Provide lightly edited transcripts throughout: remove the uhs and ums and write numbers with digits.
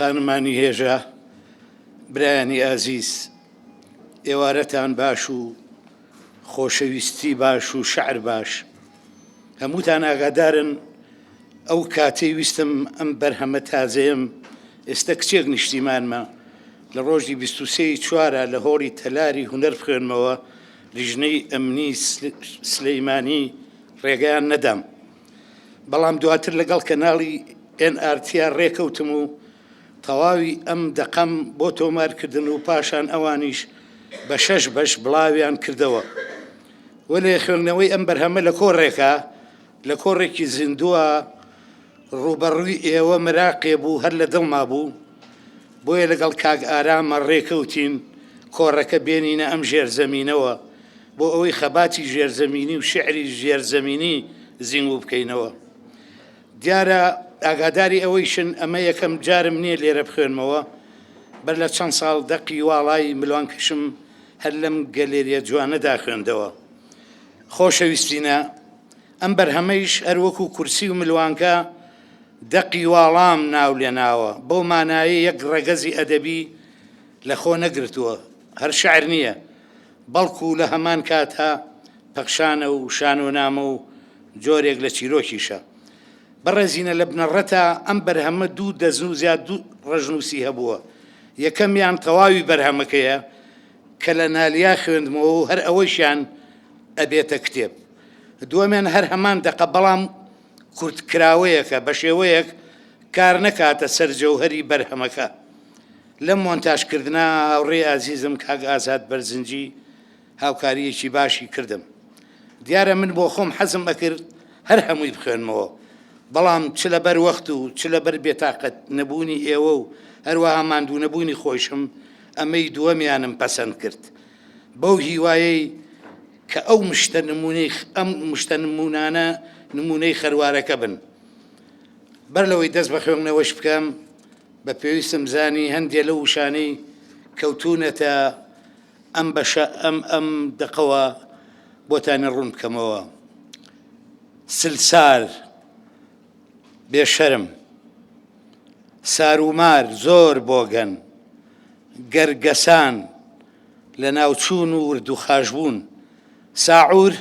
خانمانی هێژا، برایانی ئازیز، ئێوارەتان باش و خۆشەویستی باش و شەعر باش. هەمووتان ئاگادارن ئەو کاتەی ویستم ئەم بەرهەمە تازەیەم ئێستە کچێک نیشتیمانمە لە ڕۆژی 23 ی چوارە لە هۆڵی تەلاری هونەر بخوێنمەوە، لیژنەی ئەمنی سلەیمانی ڕێگەیان نەدام. بەڵام دواتر لەگەڵ کەناڵی ئێن ئار تیا ڕێکەوتم و تەواوی ئەم دەقەم بۆ تۆمار کردن و پاشان ئەوانیش بە شەش بەش بڵاویان کردەوە. وەلێ خوێندنەوەی ئەم بەرهەمە لە کۆڕێکا، لە کۆڕێکی زیندووا ڕووبەڕووی ئێوە مراقێ بوو هەر لە دڵما بوو، بۆیە لەگەڵ کاک ئارامە ڕێکەوتین کۆڕەکە بێنینە ئەم ژێرزەمینەوە بۆ ئەوەی خەباتی ژێرزەمینی و شیعری ژێرزەمینی زیندوو بکەینەوە. دیارە ئاگاداری ئەوەیشن ئەمە یەکەم جارم نییە لێرە بخوێنمەوە، بەر لە چەند ساڵ دەقی واڵای ملوانکەشم هەر لەم گەلێرییە جوانەدا خوێندەوە. خۆشەویستینە، ئەم بەرهەمەیش هەر وەکوو کورسی و ملوانکە دەقی واڵام ناو لێناوە، بەو مانایەی یەک ڕەگەزی ئەدەبی لە خۆ نەگرتووە، هەر شیعر نییە، بەڵکوو لە هەمان کاتا پەخشانە و شانۆنامە و جۆرێک لە چیرۆکیشە. بەڕێزینە لە بنەڕەتا ئەم بەرهەمە دوو دەستنووس یا دوو ڕەشنووسی هەبووە، یەکەمیان تەواوی بەرهەمەکەیە کە لە نالیا خوێندمەوە و هەر ئەوەیشیان ئەبێتە کتێب. دووەمیان هەر هەمان دەقە بەڵام کورتکراوەیەکە بە شێوەیەک کار نەکاتە سەر جەوهەری بەرهەمەکە. لەم مۆنتاژکردنە هاوڕێی ئازیزم کاک ئازاد بەرزنجی هاوکارییەکی باشی کردم. دیارە من بۆ خۆم حەزم ئەکرد هەر هەمووی بخوێنمەوە، بەڵام چ لەبەر وەخت و چ لەبەر بێتاقەت نەبوونی ئێوە و هەروەها ماندوونەبوونی خۆیشم ئەمەی دووەمیانم پەسەند کرد. بەو هیوایەی کە ئەو مشتە نموونەی ئەم مشتە نموونانە نموونەی خەروارەکە بن. بەر لەوەی دەست بە خوێندنەوەش بکەم، بە پێویستم زانی هەندێ لەو وشانەی کەوتوونەتە ئەم بەشە ئەم ئەم دەقەوە بۆتانی ڕوون بکەمەوە. سلسار، بێشەرم، سارومار، زۆر بۆگەن، گەرگەسان، لەناوچوون و وردوخاشبوون، ساعور،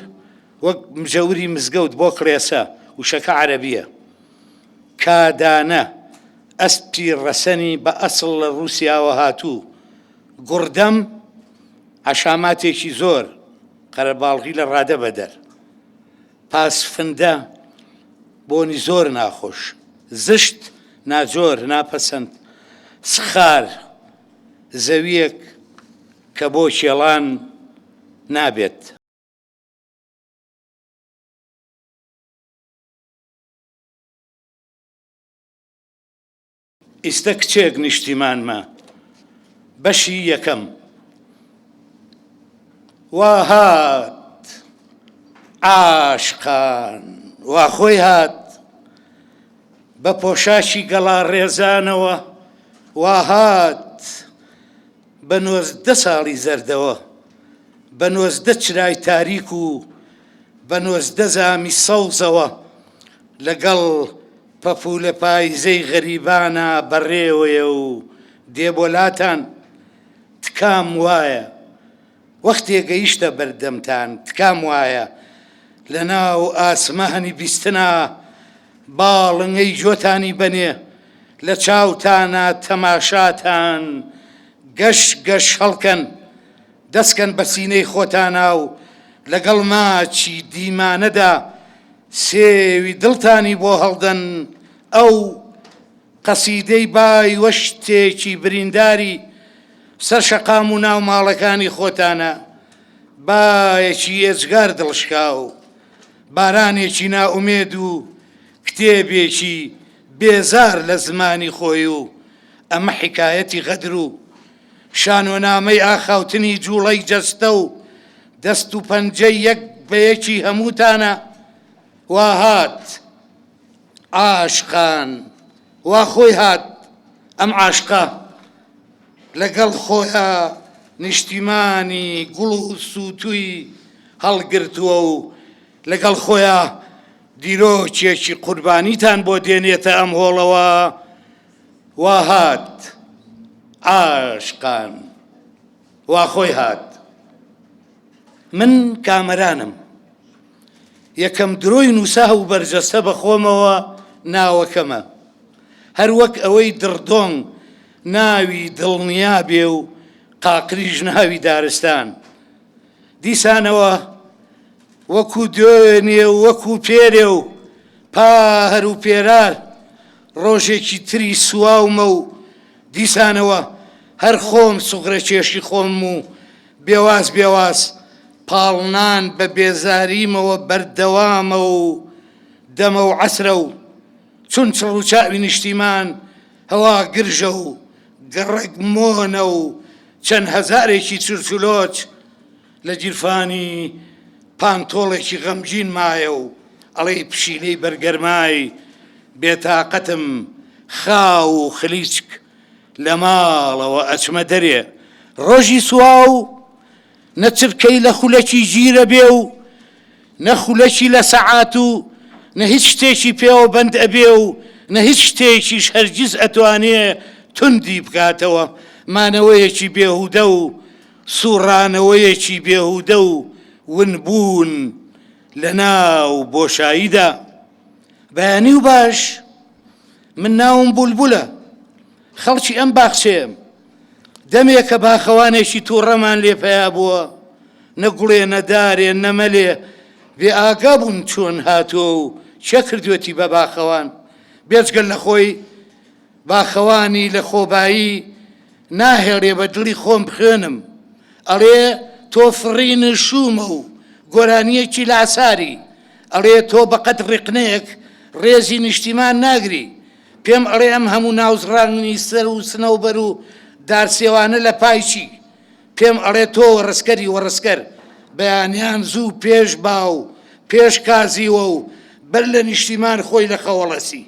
وەک مجەوری مزگەوت بۆ کڵێسە، وشەکە عەرەبییە. کادانە، ئەسپی ڕەسەنی بە ئەسڵ لە ڕووسیاوە هاتوو. گوڕدەم، عەشاماتێکی زۆر، قەرەباڵغی لە ڕادە بەدەر. پاسفندە، بۆنی زۆر ناخۆش. زشت، ناجۆر، ناپەسەند. سخار، زەوییەک کە بۆ کێڵان نابێت. ئیستە کچێک نیشتیمانمە بەشی یەکەم. وا هات عاشقان وا خۆی هات بە پۆشاکی گەڵاڕێزانەوە وا هات بە 19 ساڵی زەردەوە بە 19 چرای تاریک و بە 19 زامی سەوزەوە لەگەڵ پەپوولە پایزەی غەریبانە بەڕێوەیە و دێ بۆ لاتان، تکام وایە وەختێ گەیشتە بەردەمتان، تکام وایە لە ناو ئاسمانی بیستنا باڵنگەی جۆتانی بەنێ، لە چاوتانا تەماشاتان گەش گەش هەڵکەن، دەسکەن بە سینەی خۆتانا و لەگەڵ ماچی دیمانەدا سێوی دڵتانی بۆ هەڵدەن، ئەو قەسیدەی بای وەشتێکی برینداری سەر شەقام و ناو ماڵەکانی خۆتانە، بایەکی ئێجگار دڵشکاو، بارانێکی نائومێد و کتێبێکی بێزار لە زمانی خۆی و ئەمە حیکایەتی غەدر و شانۆنامەی ئاخاوتنی جوڵەی جەستە و دەست و پەنجەی یەک بە یەکی هەمووتانە، وا هات عاشقان، وا خۆی هات ئەم عاشقە لەگەڵ خۆیا نیشتیمانی گوڵ و سووتووی هەڵگرتووە و لەگەڵ خۆیا دیرۆکێکی قوربانیتان بۆ دێنێتە ئەم هۆڵەوە. وا هات عاشقان وا خۆی هات. من کامەرانم. یەکەم درۆی نووساو و بەرجەستە بە خۆمەوە ناوەکەمە. هەر وەک ئەوەی دڕدۆنگ ناوی دڵنیا بێ و قاقریش ناوی دارستان. دیسانەوە وەکوو دوێنێ و وەکوو پێرێ و پار و پێرار ڕۆژێکی تری سواومە و دیسانەوە هەر خۆم سوغرەکێشی خۆمم و بێواز بێواز پاڵنان بە بێزاریمەوە بەردەوامە و دەمە و عەسرە و چون چڕ و چاوی نیشتیمان هەوا گرژە و گەڕەک مۆنە و چەند هەزارێکی چرچولۆچ لە گیرفانی پانتۆڵێکی غەمگین مایە و ئەڵێی پشیلەی بەرگەرمای بێتاقەتم خاو و خلیچک لە ماڵەوە ئەچمە دەرێ ڕۆژی سواو نە چرکەی لە خولەکی گیرە بێ و نە خولەکی لە سەعات و نە هیچ شتێکی پێوە بەند ئەبێ و نە هیچ شتێکیش هەرگیز ئەتوانێ توندی بکاتەوە مانەوەیەکی بێهودە و سوڕانەوەیەکی بێهودە و ونبوون لە ناو بۆشاییدا. بەیانی و باش، من ناوم بولبولە، خەڵکی ئەم باخچەیەم. دەمێکە باخەوانێکی تووڕەمان لێ پەیا بووە، نە گوڵێ نە دارێ نە مەلێ، بێ ئاگا بوون چۆن هاتووە و کێ کردووەتی بە باخەوان. بێجگە لە خۆی باخەوانی لە خۆبایی ناهێڵێ بە دڵی خۆم بخوێنم. ئەڵێ تۆ فڕینی شوومە و گۆرانییەکی لاساری. ئەڵێ تۆ بە قەد ڕیقنەیەک ڕێزی نیشتیمان ناگری. پێم ئەڵێ ئەم هەموو ناوزڕاندنی سەر و سنەوبەر و دارسێوانە لە پای چی؟ پێم ئەڵێ تۆ وەڕسکەری وەڕسکەر. بەیانیان زوو پێش با و پێش کازیوە و بەر لە نیشتیمان خۆی لە خەوەڵەسی.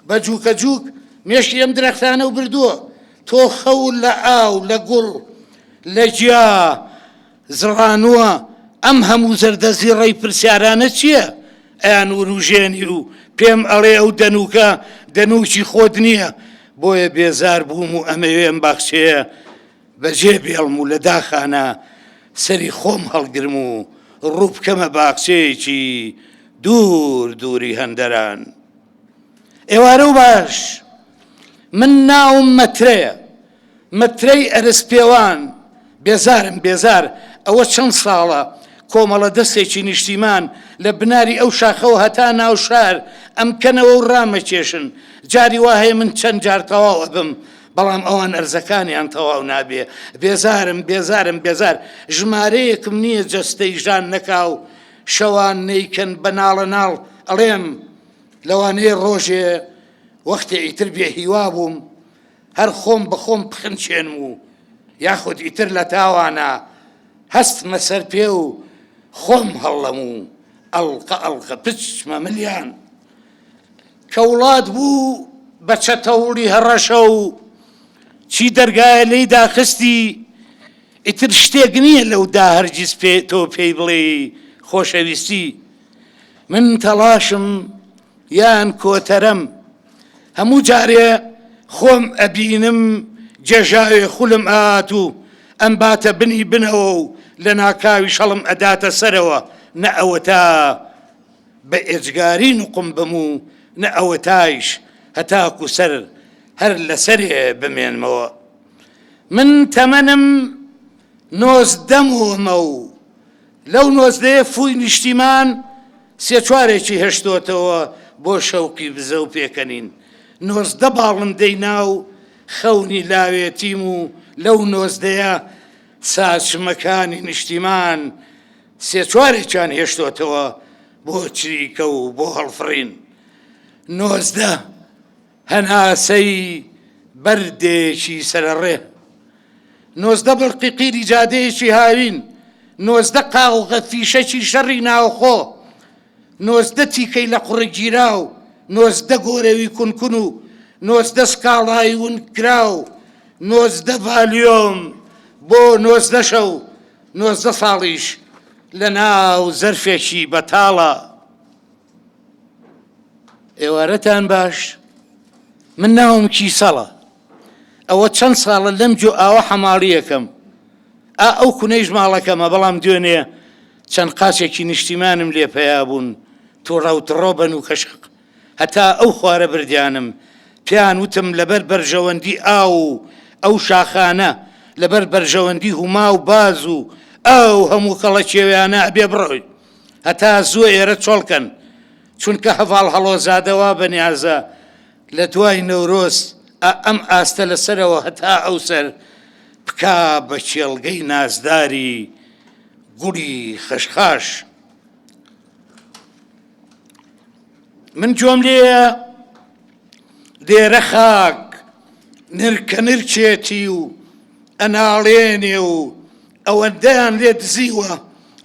بە جووکە جووک مێشکی ئەم درەختانەو بردووە، تۆ خەو لە ئاو، لە گوڵ، لە گیا زڕانووە، ئەم هەموو زەردەزیڕەی پرسیارانە چییە؟ ئەیان وروژێنی و پێم ئەڵێ ئەو دەنووکە دەنووکی خۆت نییە، بۆیە بێزار بووم و ئەمەوێ ئەم باخچەیە بەجێ بێڵم و لە داخانا سەری خۆم هەڵگرم و ڕوو بکەمە باخچەیەکی دوور دووری هەندەران. ئێوارە و باش من ناوم مەترەیە مەترەی ئەرز پێوان بێزارم بێزار ئەوە چەند ساڵە کۆمەڵە دەستێکی نیشتیمان لە بناری ئەو شاخەوە هەتا ناو شار ئەمکەنەوە و ڕامەکێشن جاری وا هەیە من چەند جار تەواو ئەبم بەڵام ئەوان ئەرزەکانیان تەواو نابێ بێزارم بێزارم بێزار ژمارەیەکم نییە جەستەی ژان نەکا و شەوان نەیکەن بە ناڵە ناڵ ئەڵێم لەوانەیە ڕۆژێ وەختێ ئیتر بێ هیوا بووم هەر خۆم بە خۆم بخنچێنم و یاخود ئیتر لە تاوانە هەستمە سەر پێ و خۆم هەڵڵەم و ئەڵقە ئەڵقە بچمە ملیان کە وڵات بوو بە چەتەوڵی هەڕەشە و چی دەرگایە لێی داخستی ئیتر شتێک نییە لەودا هەرگیز پێ تۆ پێی بڵێی خۆشەویستی من تەڵاشم یان کۆتەرەم هەموو جارێ خۆم ئەبینم جێژاوێ خولم ئات و ئەمباتە بنی بنەوە و لە ناکاویش هەڵم ئەداتە سەرەوە نە ئەوەتا بە ئێجگاری نوقم بم و نە ئەوەتایش هەتاکو سەر هەر لەسەرێ بمێنمەوە من تەمەنم 19 مۆمە و لەو نۆزدەیە فووی نیشتیمان سێ چوارێکی هێشتۆتەوە بۆ شەوقی بزە و پێکەنین. 19 باڵندەی ناو خەونی لاوێتیم و لەو نۆزدەیە ساچمەکانی نیشتیمان سێ چوارێکیان هێشتۆتەوە بۆ چریکە و بۆ هەڵفڕین. 19 هەناسەی بەردێکی سەرەڕێ. 19 بڵقی قیری جادەیەکی هاوین، 19 قاوغە فیشەکی شەڕی ناوخۆ، 19 تیکەی لە قوڕگ گیراو، 19 گۆرەوی کونکون و 19 سکاڵای ونکراو، 19 ڤالیۆم بۆ 19 شەو، 19 ساڵیش لە ناو زەرفێکی بەتاڵە. ئێوارەتان باش، من ناوم کیسەڵە. ئەوە چەند ساڵە لەم جۆ ئاوە حەماڵییەکەم. ئا ئەو کونەیش ماڵەکەمە، بەڵام دوێنێ چەند قاچێکی نیشتیمانم لێ پەیا بوون، توڕەوتڕۆ بە نووکەشق هەتا ئەو خوارە بردیانم، پێیان وتم لەبەر بەرژەوەندی ئاو و ئەو شاخانە، لەبەر بەرژەوەندی هوما و باز و ئەو هەموو کەڵەکێویانە ئەبێ بڕۆین هەتا زووە ئێرە چۆڵ کەن، چونکە هەڤاڵ هەڵۆزادە وا بەنیازە لە دوای نەورۆز ئا ئەم ئاستە لە سەرەوە هەتا ئەو سەر بکا بە کێڵگەی نازداری گوڵی خەشخاش. من گوێم لێیە لێرە خاک نرکە نرکێتی و ئەناڵێنێ و ئەوەندەیان لێ دزیوە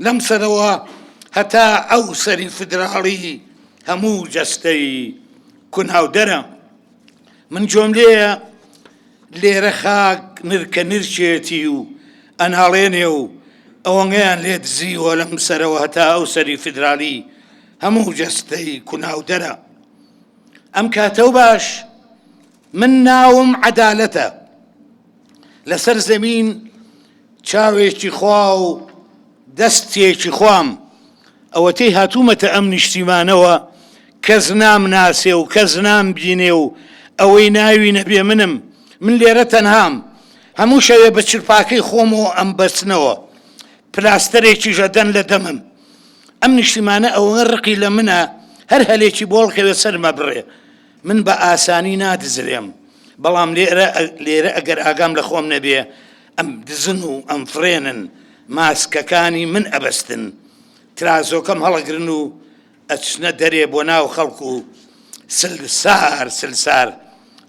لەم سەرەوە هەتا ئەو سەری فدراڵی هەموو جەستەی کوناودەرە. من گوێم لێیە لێرە خاک نرکە نرکێتی و ئەناڵێنێ و ئەوەنگەیان لێ دزیوە لەم سەرەوە هەتا ئەو سەری فیدرالی هەموو جەستەی کوناودەرە. ئەم کاتەو باش من ناوم عەدالەتە لەسەر زەمین چاوێکی خوا و دەستێکی خوام، ئەوەتەی هاتوومەتە ئەم نیشتیمانەوە کەس نامناسێ و کەس نامبینێ و ئەوەی ناوی نەبێ منم، من لێرە تەنهام، هەموو شەوێ بە چرپاکەی خۆمەوە ئەمبەستنەوە، پلاستەرێکیش ئەدەن لە دەمم. ئەم نیشتیمانە ئەوەنە ڕقی لە منە هەر هەلێکی بۆ هەڵکەوێ سەرم ئەبڕێ. من بە ئاسانی نادزرێم، بەڵام لێرە لێرە ئەگەر ئاگام لە خۆم نەبێ ئەم دزن و ئەمفڕێنن، ماسکەکانی من ئەبەستن، ترازۆکەم هەڵەگرن و ئەچنە دەرێ بۆ ناو خەڵک و سلسار سلسار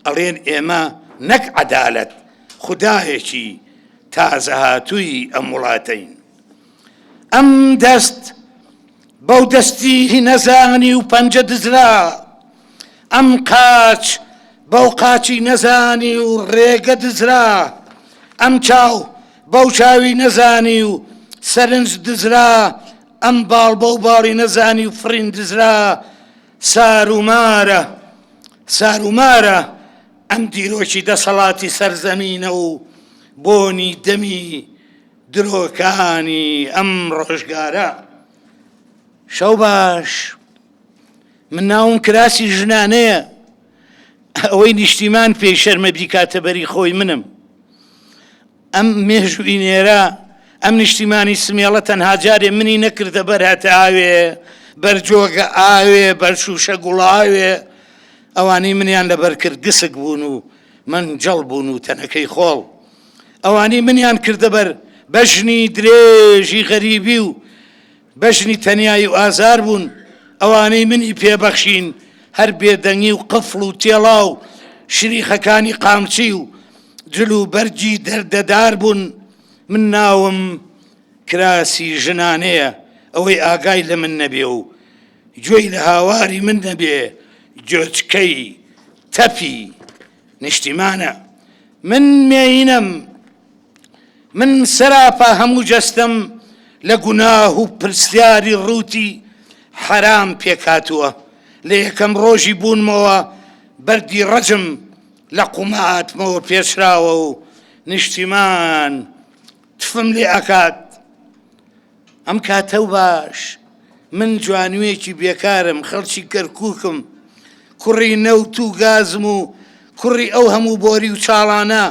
ئەڵێن ئێمە نەک عەدالەت خودایەکی تازەهاتووی ئەم وڵاتەین. ئەم دەست بەو دەستی نەزانی و پەنجە دزرا، ئەم قاچ بەو قاچی نەزانی و ڕێگە دزرا، ئەم چاو بەو چاوی نەزانی و سەرنج دزرا، ئەم باڵ بەو باڵی نەزانی و فڕین دزرا، سارومارە، سارومارە ئەم دیرۆکی دەسەڵاتی سەرزەمینە و بۆنی دەمی درۆکانی ئەم ڕۆژگارە. شەو باش. من ناوم کراسی ژنانەیە. ئەوەی نیشتیمان پێی شەرمە بیکاتە بەری خۆی منم. ئەم مێژووی نێرە، ئەم نیشتیمانی سمێڵە تەنها جارێ منی نەکردە بەر هەتاوێ، بەر جۆگە ئاوێ، بەر شووشە گوڵاوێ. ئەوانەی منیان لەبەر کرد گسک بوون و مەنجەڵ بوون و تەنەکەی خۆڵ. ئەوانەی منیان کردە بەر بەژنی درێژی غەریبی و بەژنی تەنیایی و ئازار بوون، ئەوانەی منی پێ بەخشین هەر بێدەنگی و قفڵ و تێڵا و شریخەکانی قامچی و جل و بەرگی دەردەدار بوون، من ناوم کراسی ژنانەیە، ئەوەی ئاگای لە من نەبێ و گوێی لە هاواری من نەبێ گوێچکەی تەپی نیشتیمانە من مێینەم من سەراپا هەموو جەستەم لە گوناه و پرسیاری ڕووتی حەرام پێکهاتووە لە یەکەم ڕۆژی بوونمەوە بەردی ڕەجم لە قوماتمەوە پێچراوە و نیشتیمان تفم لێ ئەکات ئەم کاتەو باش من جوانویەکی بێکارم خەڵکی کەرکوکم کوڕی نەوت و گازم و کوڕی ئەو هەموو بۆری و چاڵانە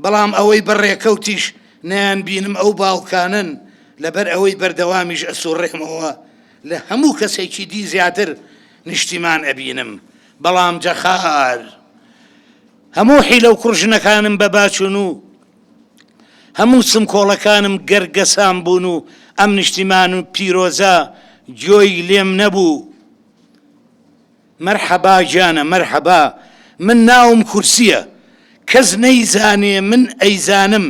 بەڵام ئەوەی بە ڕێکەوتیش نەیان بینم ئەو باوکانەن لەبەر ئەوەی بەردەوامیش ئەسوڕێمەوە لە هەموو کەسێکی دی زیاتر نیشتیمان ئەبینم بەڵام جەخار هەموو حیلە و کوڕژنەکانم بە باچوون و هەموو سمکۆڵەکانم گەرگەسان بوون و ئەم نیشتیمان و پیرۆزە گۆی لێم نەبوو. مەرحەبا گیانە مەرحەبا من ناوم کورسیە کەس نەیزانێ من ئەیزانم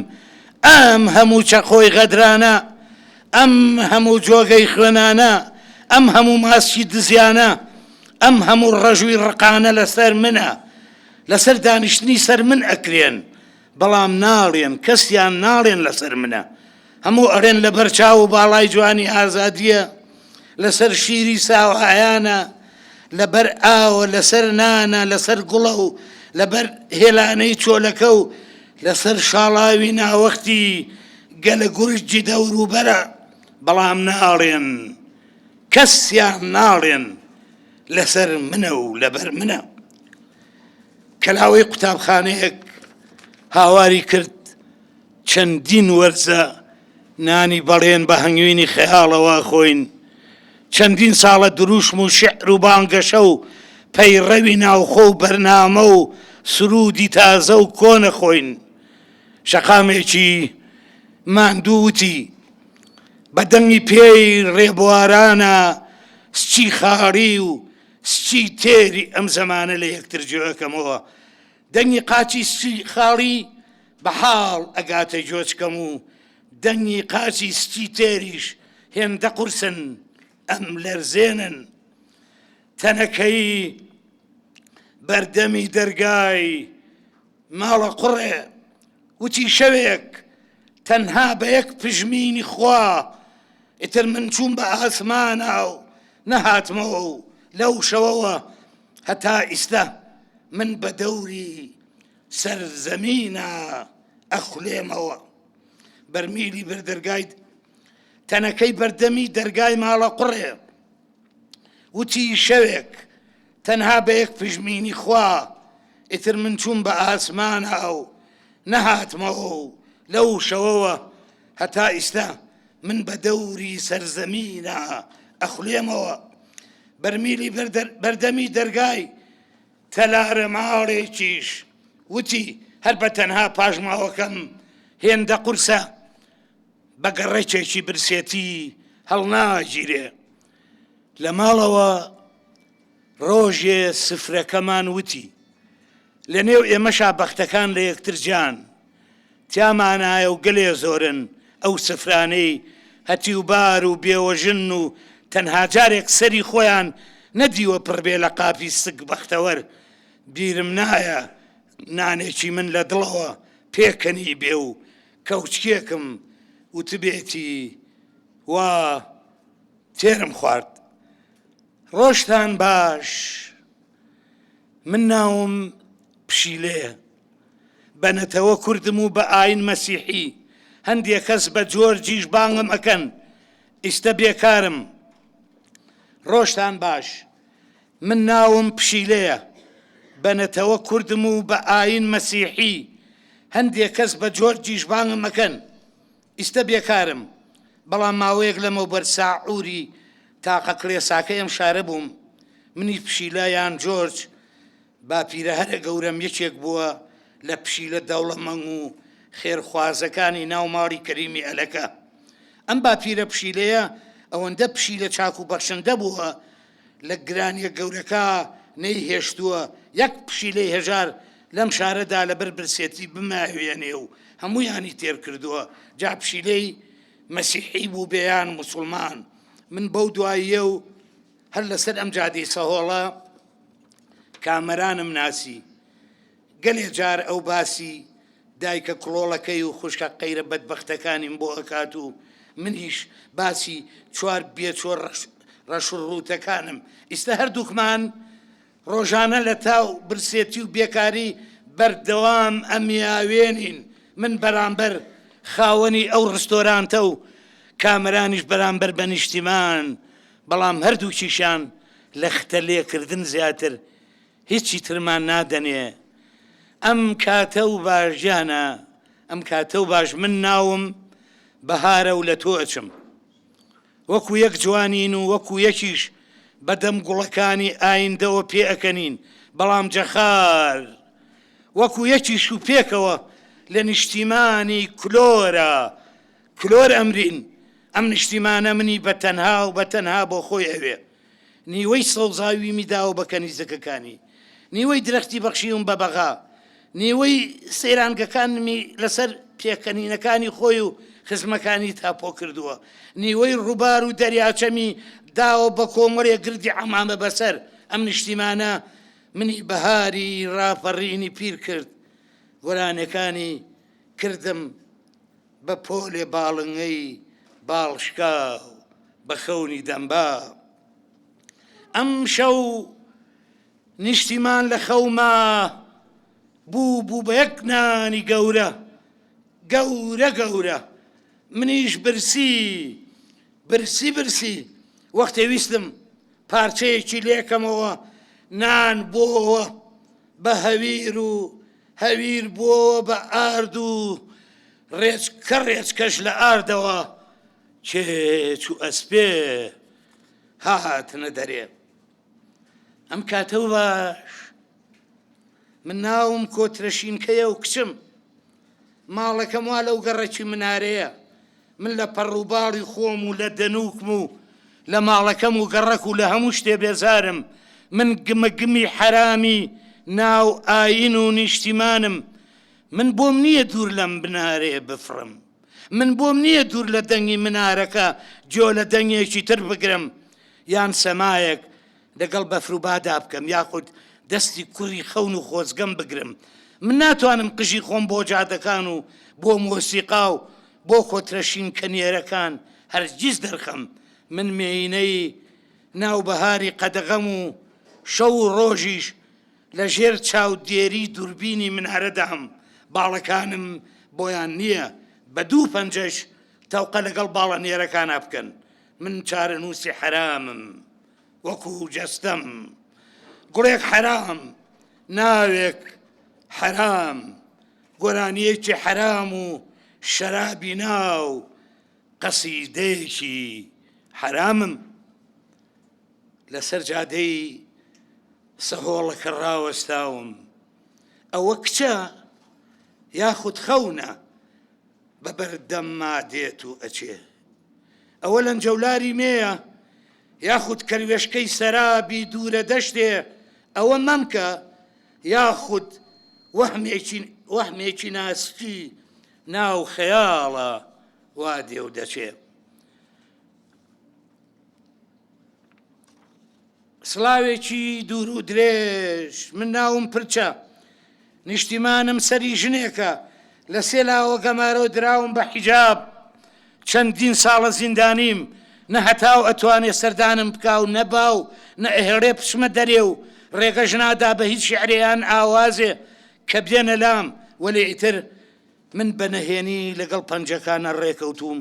ئەم هەموو چەقۆی غەدرانە ئەم هەموو جۆگەی خوێنانە ئەم هەموو ماسکی دزیانە ئەم هەموو ڕەژووی ڕقانە لەسەر منە لەسەر دانیشتنی سەر من ئەکرێن بەڵام ناڵێن، کەسیان ناڵێن لەسەر منە. هەموو ئەڵێن لەبەر چاو و باڵای جوانی ئازادییە، لەسەر شیری ساوایانە، لەبەر ئاوە، لەسەر نانە، لەسەر گوڵە و لەبەر هێلانەی چۆلەکە و لەسەر شاڵاوی ناوەختی گەلە گورجی دەوروبەرە، بەڵام ناڵێن، کەسیان ناڵێن لەسەر منە و لەبەر منە. کەلاوەی قوتابخانەیەک هاواری کرد چەندین وەرزە نانی بەڵێن بە هەنگوینی خەیاڵەوە ئەخۆین، چەندین ساڵە دروشم و شیعر و بانگەشە و پەیڕەوی ناوخۆ و بەرنامە و سروودی تازە و کۆن ئەخۆین. شەقامێکی ماندوو وتی، بە دەنگی پێی ڕێبوارانە سکی خاڵی و سکی تێری ئەم زەمانە لە یەکتر جوێ ئەکەمەوە. دەنگی قاچی سکی خاڵی بە حاڵ ئەگاتە گۆچکەم و دەنگی قاچی سکی تێریش هێندە قورسن ئەملەرزێنن. تەنەکەی بەردەمی دەرگای ماڵە قوڕێ وتی شەوێک تەنها بە یەک پژمینی خوا ئیتر من چووم بە ئاسمانا و نەهاتمەوە و لەو شەوەوە هەتا ئیستە من بە دەوری سەر زەمینا ئەخولێمەوە. بەرمیلی بەر دەرگای تەنەکەی بەردەمی دەرگای ماڵە قوڕێ وتی شەوێک تەنها بە یەک پژمینی خوا ئیتر من چووم بە ئاسمانا و نەهاتمەوە و لەو شەوەوە هەتا ئیستا من بە دەوری سەرزەمینا ئەخولێمەوە. بەرمیلی بەردەمی دەرگای تەلارە ماڵێکیش وتی هەر بە تەنها پاشماوەکەم هێندە قورسە بە گەڕەکێکی برسێتی هەڵناگیرێ. لە ماڵەوە ڕۆژێ سفرەکەمان وتی لە نێو ئێمەشا بەختەکان لە یەکتر جیان تیامانایە و گەلێ زۆرن ئەو سفرانەی هەتیوبار و بێوەژن و تەنها جارێک سەری خۆیان نەدیوە پڕ بێ لە قاپی سک بەختەوەر بیرم نایە نانێکی من لە دڵەوە پێکەنی بێ و کەوچکێکم وتبێتی وا تێرم خوارد. ڕۆژتان باش من ناوم پشیلەیە بە نەتەوە کوردم و بە ئاین مەسیحی هەندێ کەس بە جۆرجیش بانگم ئەکەن ئیستە بێکارم ڕۆژتان باش من ناوم پشیلەیە بە نەتەوە کوردم و بە ئاین مەسیحی هەندێ کەس بە جۆرجیش بانگم ئەکەن ئیستە بێکارم، بەڵام ماوەیەک لەمەوبەر ساعوری تاقە کڵێساکەی ئەم شارە بووم، منیش پشیلە یان جۆرج، باپیرە هەرە گەورەم یەکێک بووە لە پشیلە دەوڵەمەنگ و خێرخوازەکانی ناو ماڵی کەریمی ئەلەکە. ئەم باپیرە پشیلەیە ئەوەندە پشیلە چاک و بەخشندە بووە، لە گرانیە گەورەکە نەیهێشتووە یەک پشیلەی هەژار لەم شارەدا لەبەر برسێتی بماوێنێ و هەموویانی تێر کردووە، جا پشیلەی مەسیحی بووبێ یان موسوڵمان. من بەو دواییە و هەر لەسەر ئەم جادەی سەهۆڵە کامەرانم ناسی. گەلێ جار ئەو باسی دایکە کڵۆڵەکەی و خوشکە قەیرە بەدبەختەکانیم بۆ ئەکات و منیش باسی چوار بێچوە ڕەش و ڕووتەکانم. ئیستە هەردووکمان ڕۆژانە لە تاو برسێتی و بێکاری بەردەوام ئەمیاوێنین، من بەرامبەر خاوەنی ئەو ڕستۆرانتە و کامەرانیش بەرامبەر بە نیشتیمان، بەڵام هەردووکیشیان لە ختە لێکردن زیاتر هیچی ترمان نادەنێ. ئەم کاتە و باش گیانە، ئەم کاتە و باش من ناوم بەهارە و لە تۆ ئەچم. وەکو یەک جوانین و وەکو یەکیش بە دەم گوڵەکانی ئایندەوە پێئەکەنین، بەڵام جەخار وەکو یەکیش و پێکەوە لە نیشتیمانی کلۆرە کلۆر ئەمرین، ئەم نیشتیمانە منی بە تەنها و بە تەنها بۆ خۆی ئەوێ. نیوەی سەوزاویمی داوە بە کەنیزەکەکانی، نیوەی درەختی بەخشیوم بە بەغا، نیوەی سەیرانگەکانمی لەسەر پێکەنینەکانی خۆی و خزمەکانی تاپۆ کردووە، نیوەی ڕووبار و دەریاچەمی داوە بە کۆمەڵێ گردی عەمامە بەسەر ئەم نیشتیمانە منی بەهاری ڕاپەڕینی پیر کرد، گۆرانیەکانی کردم بە پۆلێ باڵنگەی باڵ شکاو بە خەونی دەمبا. ئەمشەو نیشتیمان لە خەوما. بوو بوو بە یەک نانی گەورە گەورە گەورە منیش برسی برسی برسی وەختێ ویستم پارچەیەکی لێکەمەوە نان بۆوە بە هەویر و هەویر بۆوە بە ئارد و ڕێچکە ڕێچکەش لە ئاردەوە کێچ و ئەسپێ هاتنە دەرێ. ئەم کاتە و باش من ناوم کۆترە شینکەیە و کچم ماڵەکەم وا لەو گەڕەکی منارەیە من لە پەڕوباڵی خۆم و لە دەنووکم و لە ماڵەکەم و گەڕەک و لە هەموو شتێ بێزارم من گمەگمی حەرامی ناو ئاین و نیشتیمانم من بۆم نییە دوور لەم بنارەیە بفڕم من بۆم نییە دوور لە دەنگی منارەکە گوێ لە دەنگێکی تر بگرم یان سەمایەک لەگەڵ بەفر و بادا بکەم یاخود دەستی کوڕی خەون و خۆزگەم بگرم. من ناتوانم قژی خۆم بۆ جادەکان و بۆ مۆسیقا و بۆ کۆترە شینکە نێرەکان هەرگیز دەرخەم. من مێینەی ناو بەهاری قەدەغەم و شەو و ڕۆژیش لە ژێر چاودێری دوربینی منارەدام، باڵەکانم بۆیان نییە بە دوو پەنجەش تەوقە لەگەڵ باڵە نێرەکانا بکەن. من چارەنووسی حەرامم وەکو جەستەم، گوڵێک حەرام، ناوێک حەرام، گۆرانییەکی حەرام و شەرابی ناو قەسیدەیەکی حەرامم. لەسەر جادەی سەهۆڵەکە ڕاوەستاوم، ئەوە کچە یاخود خەونە بە بەردەمما دێت و ئەچێ؟ ئەوە لەنجەولاری مێیە یاخود کەروێشکەی سەرابی دوورە دەشتێ؟ ئەوە مەمکە یاخود وەهمێکی وەهمێکی ناسکی ناو خەیاڵە وا دێ و دەچێ؟ سڵاوێکی دوور و درێژ من ناوم پرچە نیشتیمانم سەری ژنێکە لە سێ لاوە گەمارۆ دراوم بە حیجاب چەندین ساڵە زیندانیم نە هەتاو ئەتوانێ سەردانم بکا و نە باو نە ئەهێڵێ بچمە دەرێ و ڕێگەش نادا بە هیچ شیعرێ یان ئاوازێ کە بێنە لام وەلێ ئیتر من بە نەهێنی لەگەڵ پەنجەکانە ڕێکەوتووم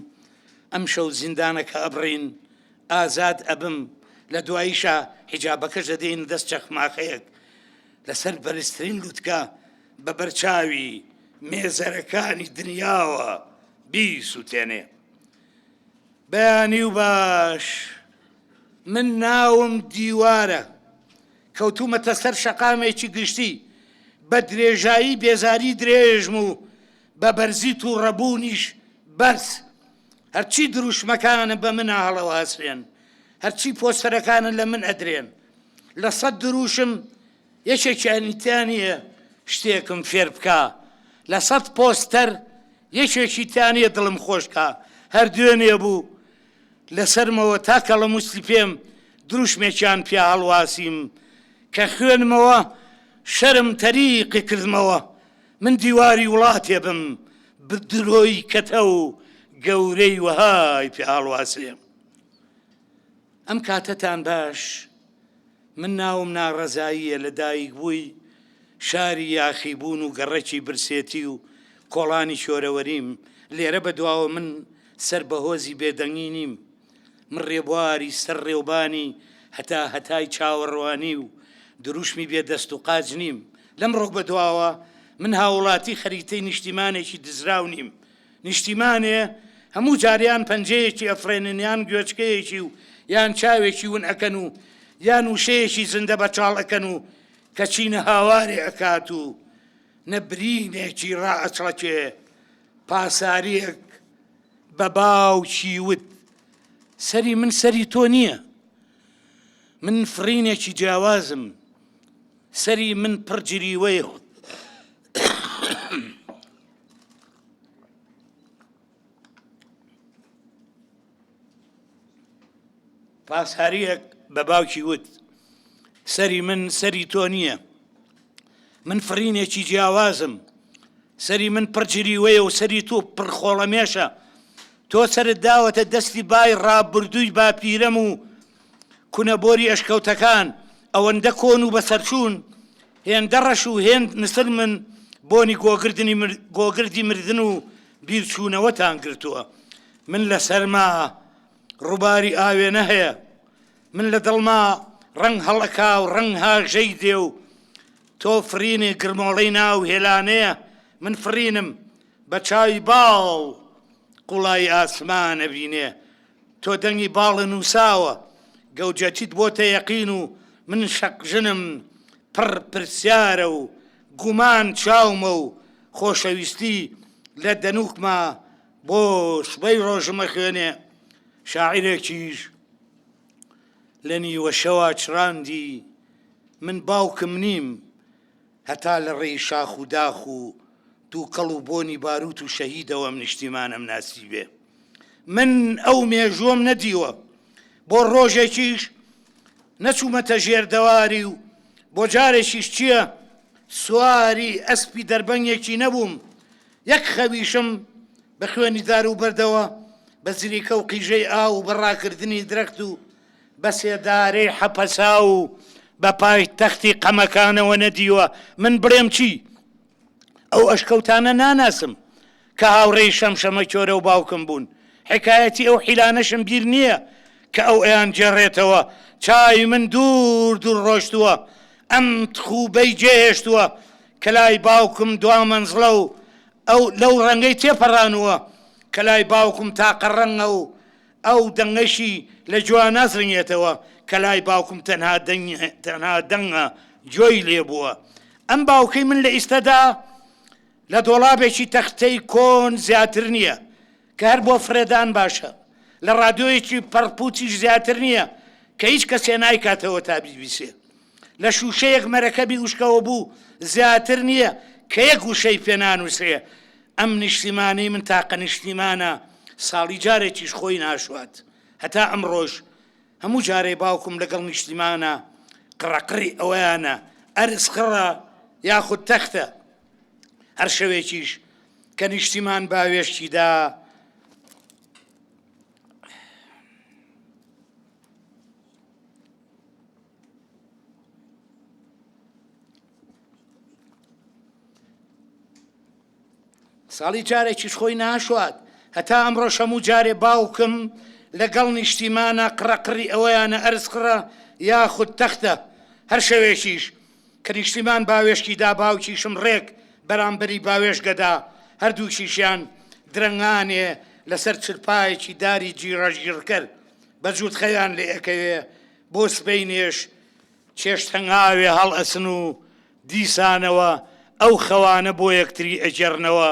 ئەمشەو زیندانەکە ئەبڕین ئازاد ئەبم لە دواییشا حیجابەکەش دەدەینە دەست چەخماخەیەک لەسەر بەرزترین لوتکە بە بەرچاوی مێزەرەکانی دنیاوە بیسوتێنێ. بەیانی و باش من ناوم دیوارە کەوتوومەتە سەر شەقامێکی گشتی بە درێژایی بێزاری درێژم و بە بەرزی تووڕەبوونیش بەرز هەرچی دروشمەکانە بە منا هەڵەواسرێن، هەرچی پۆستەرەکانە لە من ئەدرێن، لە سەت دروشم یەکێکیانی تیا نییە شتێکم فێر بکا، لە سەت پۆستەر یەکێکی تیا نییە دڵم خۆش کا، هەر دوێنێ بوو لە سەرمەوە تا کەڵەموستی پێم دروشمێکیان پیا هەڵواسیم، کە خوێنمەوە شەرم تەریقی کردمەوە. من دیواری وڵاتێ بم درۆی کەتە و گەورەی وەهای پێ هەڵواسێ. ئەم کاتەتان باش من ناوم ناڕەزاییە لە دایکبووی شاری یاخیبوون و گەڕەکی برسێتی و کۆڵانی شۆرەوەریم لێرە بەدواوە من سەر بە هۆزی بێدەنگی نیم من ڕێبواری سەر ڕێوبانی هەتا هەتای چاوەڕوانی و دروشمی بێ دەست و قاچ نیم. لەمڕۆ بەدواوە من هاووڵاتی خەریتەی نیشتیمانێکی دزراو نیم. نیشتیمانێ هەموو جار یان پەنجەیەکی ئەفڕێنن یان گوێچکەیەکی و یان چاوێکی ون ئەکەن و یان وشەیەکی زیندە بەچاڵ ئەکەن و کەچی نە هاوارێ ئەکات و نە برینێکی ڕائەچڵەکێ. پاسارییەک بە باوکی وت، سەری من سەری تۆ نییە. من فڕینێکی جیاوازم. سەری من پڕ جریوەیە و پاسارییەک بە باوکی وت، سەری من سەری تۆ نییە. من فڕینێکی جیاوازم. سەری من پڕ جریوەیە و سەری تۆ پڕ خۆڵەمێشە. تۆ سەرت داوەتە دەستی بای ڕابردووی باپیرەم و کونەبۆری ئەشکەوتەکان، ئەوەندە کۆن و بەسەرچوون، هێندە ڕەش و هێند نسرمن. بۆنی گۆگردنی گۆگردی مردن و بیرچوونەوەتان گرتووە. من لە سەرما ڕووباری ئاوێنە هەیە. من لە دڵما ڕەنگ هەڵئەکا و ڕەنگ هاژەی دێ و تۆ فڕینی گرمۆڵەی ناو هێلانەیە. من فڕینم بە چاوی باڵ قوڵایی ئاسمان ئەبینێ. تۆ دەنگی باڵە نووساوە، گەوجەتیت بۆتە یەقین و من شەقژنم پڕ پرسیارە و گومان چاومە و خۆشەویستی لە دەنووکما بۆ سبەی ڕۆژم ئەخوێنێ. شاعیرێکیش لە نیوەشەوا چراندی، من باوکم نیم هەتا لە ڕێی شاخ و داخ و دووکەڵ و بۆنی بارووت و شەهیدەوە ئەم نیشتیمانەم ناسیبێ. من ئەو مێژووەم نەدیوە. بۆ ڕۆژێکیش نەچوومەتە ژێر دەواری و بۆ جارێکیش چییە سواری ئەسپی دەربەنگێکی نەبووم. یەک خەویشم بە خوێنی دار و بەردەوە، بە زریکە و قیژەی ئاو و بە ڕاکردنی درەخت و بە سێدارەی حەپەساو و بە پایتەختی قەمەکانەوە نەدیوە، من بڵێم چی؟ ئەو ئەشکەوتانە ناناسم کە هاوڕێی شەمشەمەکۆرە و باوکم بوون، حیکایەتی ئەو حیلانەشم بیر نییە کە ئەو ئەیانگێڕێتەوە، چاوی من دوور دوور ڕۆشتووە، ئەم تخووبەی جێهێشتووە کە لای باوکم دوا مەنزڵە و ئەو لەو ڕەنگەی تێپەڕانووە کە لای باوکم تاقە ڕەنگە و ئەو دەنگەشی لە گوێ نازرنگێتەوە کە لای باوکم تەنها تەنها دەنگە گوێی لێ بووە. ئەم باوکەی من لە ئیستەدا لە دۆڵابێکی تەختەی کۆن زیاتر نییە کە هەر بۆ فڕێدان باشە، لە ڕادیۆیەکی پەڕپووتیش زیاتر نییە کە هیچ کەسێ نایکاتەوە تا بیبیسێ، لە شووشەیەک مەرەکەبی وشکەوەبوو زیاتر نییە کە یەک وشەی پێ نانووسرێ. ئەم نیشتیمانەی من تاقە نیشتیمانە ساڵی جارێکیش خۆی ناشوات. هەتا ئەمڕۆش هەموو جارێ باوکم لەگەڵ نیشتیمانە قڕەقڕی ئەوەیانە ئەرز خڕە یاخود تەختە. هەر شەوێکیش کە نیشتیمان باوێشکی دا، ساڵی جارێکیش خۆی ناشوات. هەتا ئەمڕۆش هەموو جارێ باوکم لەگەڵ نیشتیمانە قڕەقڕی ئەوەیانە ئەرز قڕە یاخود تەختە. هەر شەوێکیش کە نیشتیمان باوێشکی دا باوکیشم ڕێک بەرامبەری باوێشک ئەدا، هەردووکیشیان درەنگانێ لەسەر چرپایەکی داری جیڕەجیڕکەر بە جووت خەویان لێ ئەکەوێ، بۆ سبەینێش چێشتهەنگاوێ هەڵئەچن و دیسانەوە ئەو خەوانە بۆ یەکتری ئەگێڕنەوە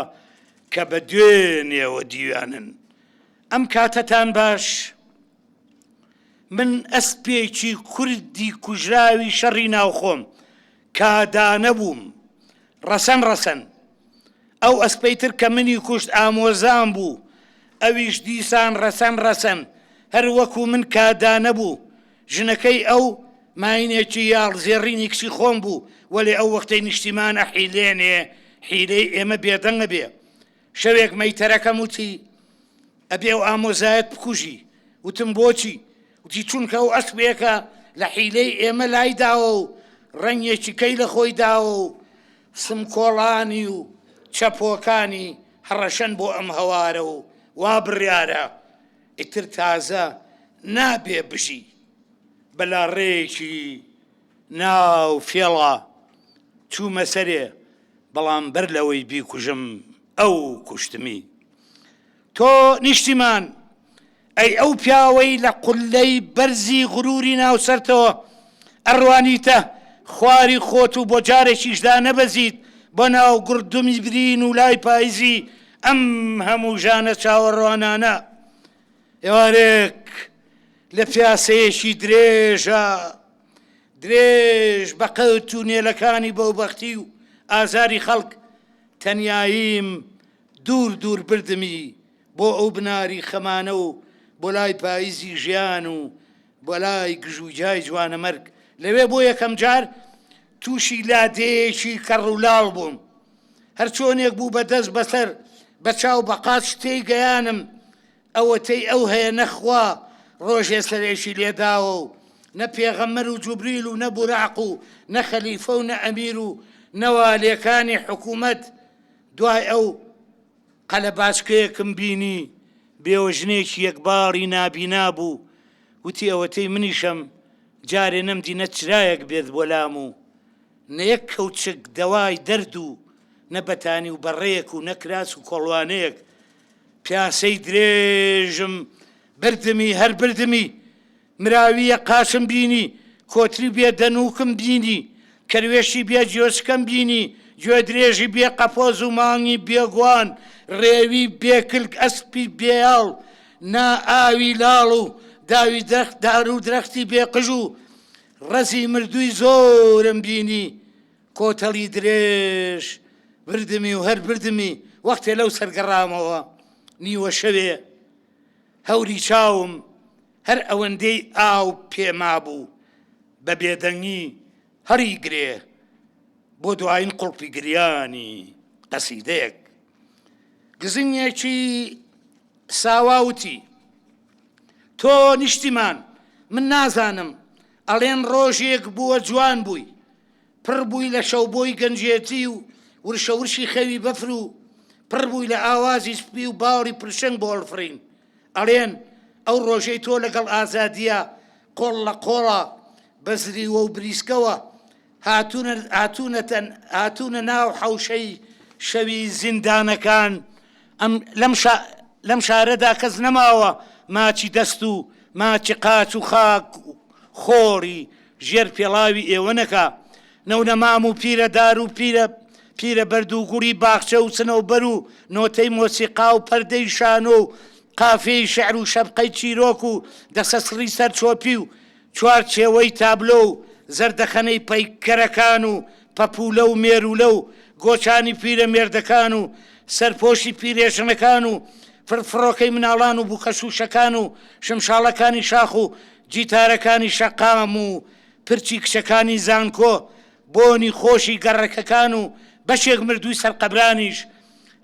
کە بە دوێنێوە دیویانن. ئەم کاتەتان باش. من ئەسپێکی کوردی کوژراوی شەڕی ناوخۆم، کادانە بووم. ڕەسەن ڕەسەن. ئەو ئەسپەی تر کە منی کوشت ئامۆزام بوو، ئەویش دیسان ڕەسەن ڕەسەن هەر وەکوو من کادانە بوو. ژنەکەی ئەو ماینێکی یاڵ زێڕینی کچی خۆم بوو، وەلێ ئەو وەختەی نیشتیمان ئەحیلێنێ، حیلەی ئێمە بێدەنگ ئەبێ. شەوێک مەیتەرەکەم وتی، ئەبێ ئەو ئامۆزایەت بکوژی. وتم بۆچی؟ وتی چونکە ئەو ئەسپێکە لە حیلەی ئێمە لای داوە و ڕەنگێکی کەی لە خۆی داوە و سمکۆڵانی و چەپۆکانی هەڕەشەن بۆ ئەم هەوارە و وا بڕیارە ئیتر تازە نابێ بژی. بە لاڕێیەکی ناو فێڵا چوومە سەرێ، بەڵام بەر لەوەی بیکوژم ئەو کوشتمی. تۆ نیشتیمان، ئەی ئەو پیاوەی لە قوللەی بەرزی غروری ناو سەرتەوە ئەڕوانیتە خواری خۆت و بۆ جارێکیش دانەبەزیت بۆ ناو گوڕدومی برین و لای پایزی ئەم هەموو ژانە چاوەڕوانانە. ئێوارێک لە پیاسەیەکی درێژا درێژ بە قەد تونێلەکانی بەوبەختی و ئازاری خەڵک، تەنیاییم دوور دوور بردمی بۆ ئەو بناری خەمانە و بۆ لای پایزی ژیان و بۆ لای گژوگیای جوانەمەرگ. لەوێ بۆ یەکەم جار تووشی لادێیەکی کەڕ و لاڵ بووم. هەر چۆنێک بوو بە دەست بە سەر، بە چاو بە قاچ تێی گەیانم. ئەوەتەی ئەو هەیە نە خوا ڕۆژێ سەرێکی لێ داوە و نە پێغەمبەر و جوبریل و نە بوراق و نە خەلیفە و نە ئەمیر و نەوالێکانی حکوومەت. دوای ئەو قەلەباچکەیەکم بینی بێوەژنێکی یەکباڵی نابینا بوو، وتی ئەوەتەی منیشم جارێ نەمدی نە چرایەک بێت بۆ لام و نە یەک کەوچک دەوای دەرد و نە بەتانی و بەڕەیەک و نە کراس و کۆڵوانەیەک. پیاسەی درێژم بردمی هەر بردمی، مراوییە قاچم بینی، کۆتری بێ دەنووکم بینی، کەروێشکی بێ گوێچکەم بینی، گوێدرێژی بێ قەپۆز و مانگی بێ گوان، ڕێوی بێ کلک، ئەسپی بێ یاڵ، نا ئاوی لاڵ و داوی درەخت، دار و درەختی بێ قژ و ڕەزی مردووی زۆرم بینی، کۆتەڵی درێژ بردمی و هەر بردمی، وەختێ لەو سەر گەڕامەوە نیوە شەوێ هەوری چاوم هەر ئەوەندەی ئاو پێ مابوو بە بێدەنگی هەڵی گرێ بۆ دوایین قوڵپی گریانی قەسیدەیەک. گزنگێکی ساوا وتی، تۆ نیشتیمان من نازانم ئەڵێن ڕۆژێک بووە جوان بووی، پڕ بووی لە شەوبۆی گەنجێتی و ورشەورشی خەوی بەفر و پڕ بووی لە ئاوازی سپی و باڵی پرشنگ بۆ هەڵفڕین. ئەڵێن ئەو ڕۆژەی تۆ لەگەڵ ئازادییە قۆڵ لە قۆڵا بە زریوە و بریسکەوە هاتوونە ناو حەوشەی شەوی زیندانەکان، ئەم لەم شا لەم شارەدا کەس نەماوە ماچی دەست و ماچی قاچ و خاک و خۆڵی ژێر پێڵاوی ئێوە نەکا. نەونەمام و پیرە دار و پیرە پیرە بەرد و گوڵی باخچە و سنەوبەر و نۆتەی مۆسیقا و پەردەی شانۆ و قافیەی شیعر و شەپقەی چیرۆک و دەسەسڕی سەر چۆپی و چوارچێوەی تابلۆ و زەردەخەنەی پەیکەرەکان و پەپوولە و مێروولە و گۆچانی پیرەمێردەکان و سەرپۆشی پیرێژنەکان و فڕفڕۆکەی مناڵان و بووکەشووشەکان و شمشاڵەکانی شاخ و جیتارەکانی شەقام و پرچی کچەکانی زانکۆ، بۆنی خۆشی گەڕەکەکان و بەشێک مردووی سەر قەبرانیش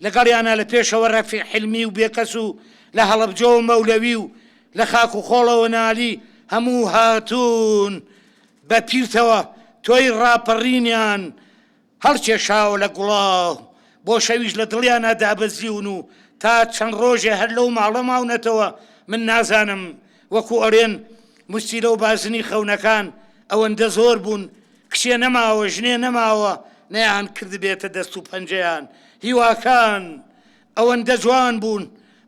لەگەڵیانا لە پێشەوە ڕەفیق حیلمی و بێکەس و لە هەڵەبجەوە مەولەوی و لە خاک و خۆڵەوە نالی هەموو هاتوون بە پیرتەوە تۆی ڕاپەڕینیان هەڵکێشاوە لە گوڵاو بۆ شەویش لە دڵیانا دابەزیون و تا چەند ڕۆژێ هەر لەو ماڵە ماونەتەوە، من نازانم وەکو ئەڵێن موستیلە و بازنی خەونەکان ئەوەندە زۆر بوون کچێ نەماوە ژنێ نەماوە نەیان کردبێتە دەست و پەنجەیان هیواکان ئەوەندە جوان بوون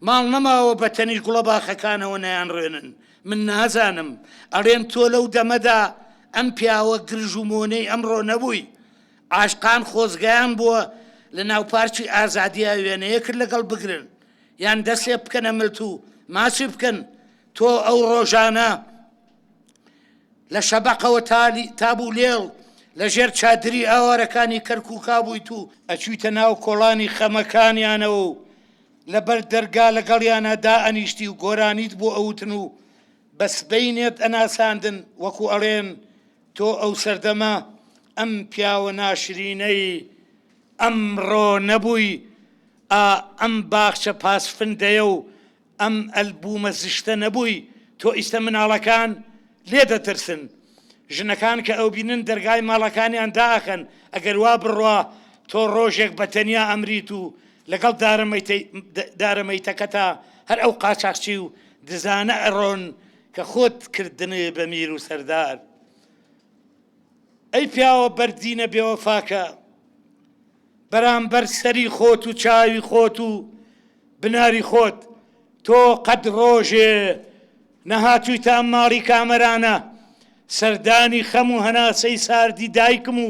ماڵ نەماوە بە تەنیشت گوڵەباخەکانەوە نەیانڕوێنن من نازانم ئەڵێن تۆ لەو دەمەدا ئەم پیاوە گرژ و مۆنەی ئەمڕۆ نەبووی عاشقان خۆزگەیان بووە لە ناو پارکی ئازادیا وێنەیەکت لەگەڵ بگرن یان دەستێ بکەنە ملت و ماچی بکەن تۆ ئەو ڕۆژانە لە شەبەقەوە تابوو لێڵ لە ژێر چادری ئاوارەکانی کەرکووکا بوویت و ئەچوویتە ناو کۆڵانی خەمەکانیانەوە و لەبەر دەرگا لەگەڵیانا دائەنیشتی و گۆرانیت بۆ ئەوتن و بە سبەینێت ئەناساندن وەکو ئەڵێن تۆ ئەو سەردەمە ئەم پیاوە ناشرینەی ئەمڕۆ نەبووی ئا ئەم باخچە پاسفندەیە و ئەم ئەلبومە زشتە نەبووی تۆ ئیستە مناڵەکان لێ دەترسن ژنەکان کە ئەوبینن دەرگای ماڵەکانیان دائەخەن ئەگەر وا بڕوا تۆ ڕۆژێک بە تەنیا ئەمریت و لەگەڵ دارە مەیتەکەتا هەر ئەو قاچاخچی و دزانە ئەڕۆن کە خۆت کردنێ بە میر و سەردار ئەی پیاوە بەردینە بێوەفاکە بەرامبەر سەری خۆت و چاوی خۆت و بناری خۆت تۆ قەت ڕۆژێ نەهاتوویتە ئەم ماڵی کامەرانە سەردانی خەم و هەناسەی ساردی دایکم و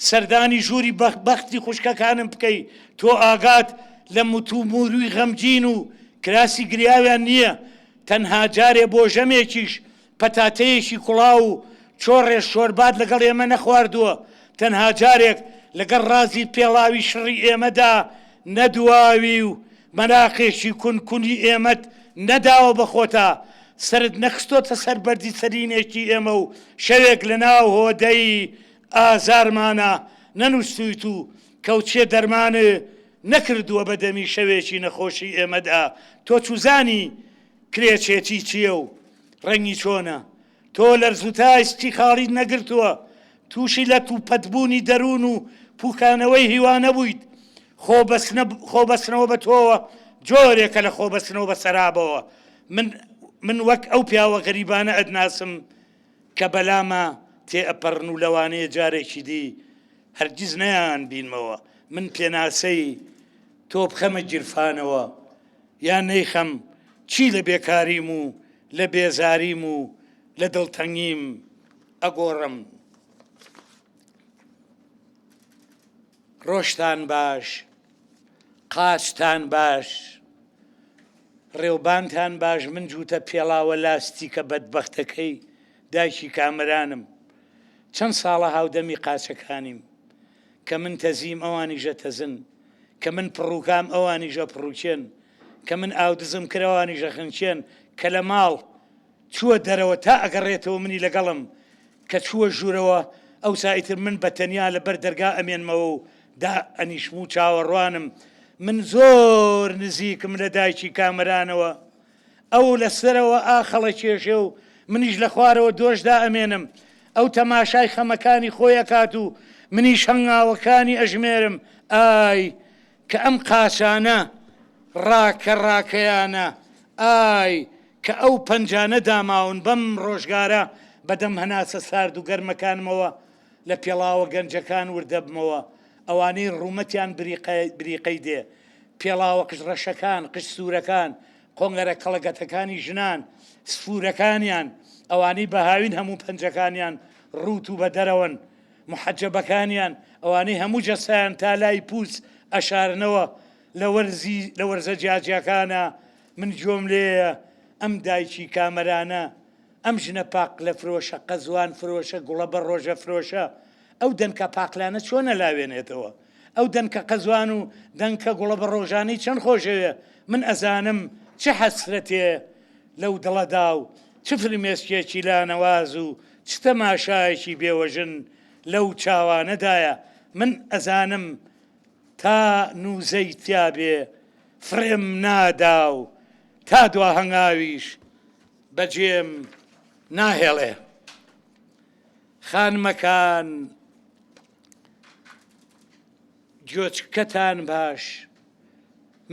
سەردانی ژووری بەختی خوشکەکانم بکەی تۆ ئاگات لە متوموروی غەمگین و کراسی گریاویان نییە تەنها جارێ بۆ ژەمێکیش پەتاتەیەکی کوڵاو و چۆڕێ شۆربات لەگەڵ ئێمە نەخواردووە، تەنها جارێک لەگەڵ ڕازی پێڵاوی شڕی ئێمەدا نەدواوی و مەراقێکی کون کونی ئێمەت نەداوە بە خۆتا، سەرت نەخستۆتە سەر بەردی سەرینێکی ئێمە و شەوێک لە ناو هۆدەی ئازارمانا نەنووستوویت و کەوچێ دەرمانت نەکردووە بە دەمی شەوێکی نەخۆشی ئێمەدا، تۆ چوزانی کرێچێتی چییە و ڕەنگی چۆنە؟ تۆ لەرزوتای سکی خاڵیت نەگرتووە، تووشی لەت و پەت بوونی دەروون و پوکانەوەی هیوا نەبوویت. خۆ بەستنەوە بە تۆوە جۆرێکە لە خۆ بەستنەوە بە سەرابەوە. من من وەک ئەو پیاوە غەریبانە ئەتناسم کە بەلاما تێئەپەڕن و لەوانەیە جارێکی دی هەرگیز نەیان بینمەوە. من پێناسەی تۆ بخەمە گیرفانەوە یان نەیخەم، چی لە بێکاریم و لە بێزاریم و لە دڵتەنگیم ئەگۆڕم؟ ڕۆژتان باش، قاچتان باش، ڕێوبانتان باش، من جووتە پێڵاوە لاستیکە بەدبەختەکەی دایکی کامەرانم، چەند ساڵە هاودەمی قاچەکانیم، کە من تەزیم ئەوانیش ئەتەزن، کە من پڕوکام ئەوانیش ئەپڕوکێن، کە من ئاودزم کرد ئەوانیش ئەخنکێن، کە لە ماڵ چووە دەرەوە تا ئەگەڕێتەوە منی لەگەڵم، کە چووە ژوورەوە ئەوسا ئیتر من بە تەنیا لە بەر دەرگا ئەمێنمەوە و دائەنیشم و چاوەڕوانم. من زۆر نزیکم لە دایکی کامەرانەوە. ئەو لە سەرەوە ئاخەڵەکێشێ و منیش لە خوارەوە دۆش دائەمێنم. ئەو تەماشای خەمەکانی خۆی ئەکات و منیش هەنگاوەکانی ئەژمێرم. ئای کە ئەم قاچانە ڕاکە ڕاکەیانە، ئای کە ئەو پەنجانە داماون بەم ڕۆژگارە بە دەم هەناسە سارد و گەرمەکانمەوە لە پێڵاوە گەنجەکان وردەبمەوە، ئەوانەی ڕوومەتیان بریقەی دێ، پێڵاوە قژ ڕەشەکان، قژ سوورەکان، قۆنگەرە کەڵەگەتەکانی ژنان، سفوورەکانیان، ئەوانەی بە هاوین هەموو پەنجەکانیان ڕووت و بە دەرەوەن، موحەجەبەکانیان، ئەوانەی هەموو جەستەیان تا لای پووچ ئەشارنەوە، لە وەرزی لە وەرزە جیاجیاکانا من گوێم لێیە ئەم دایکی کامەرانە، ئەم ژنە پاقلە فرۆشە، قەزوان فرۆشە، گوڵە بەڕۆژە فرۆشە، ئەو دەنکە پاقلانە چۆن ئەلاوێنێتەوە؟ ئەو دەنکە قەزوان و دەنکە گوڵە بەڕۆژانەی چەند خۆشەوێ، من ئەزانم چ حەسرەتێ لەو دڵەدا و چ فرمێسکێکی لانەواز و چ تەماشایەکی بێوەژن لەو چاوانەدایە، من ئەزانم تا نووزەی تیا بێ فڕێم نادا و تا دوا هەنگاویش بەجێم ناهێڵێ. خانمەکان گوێچکەتان باش،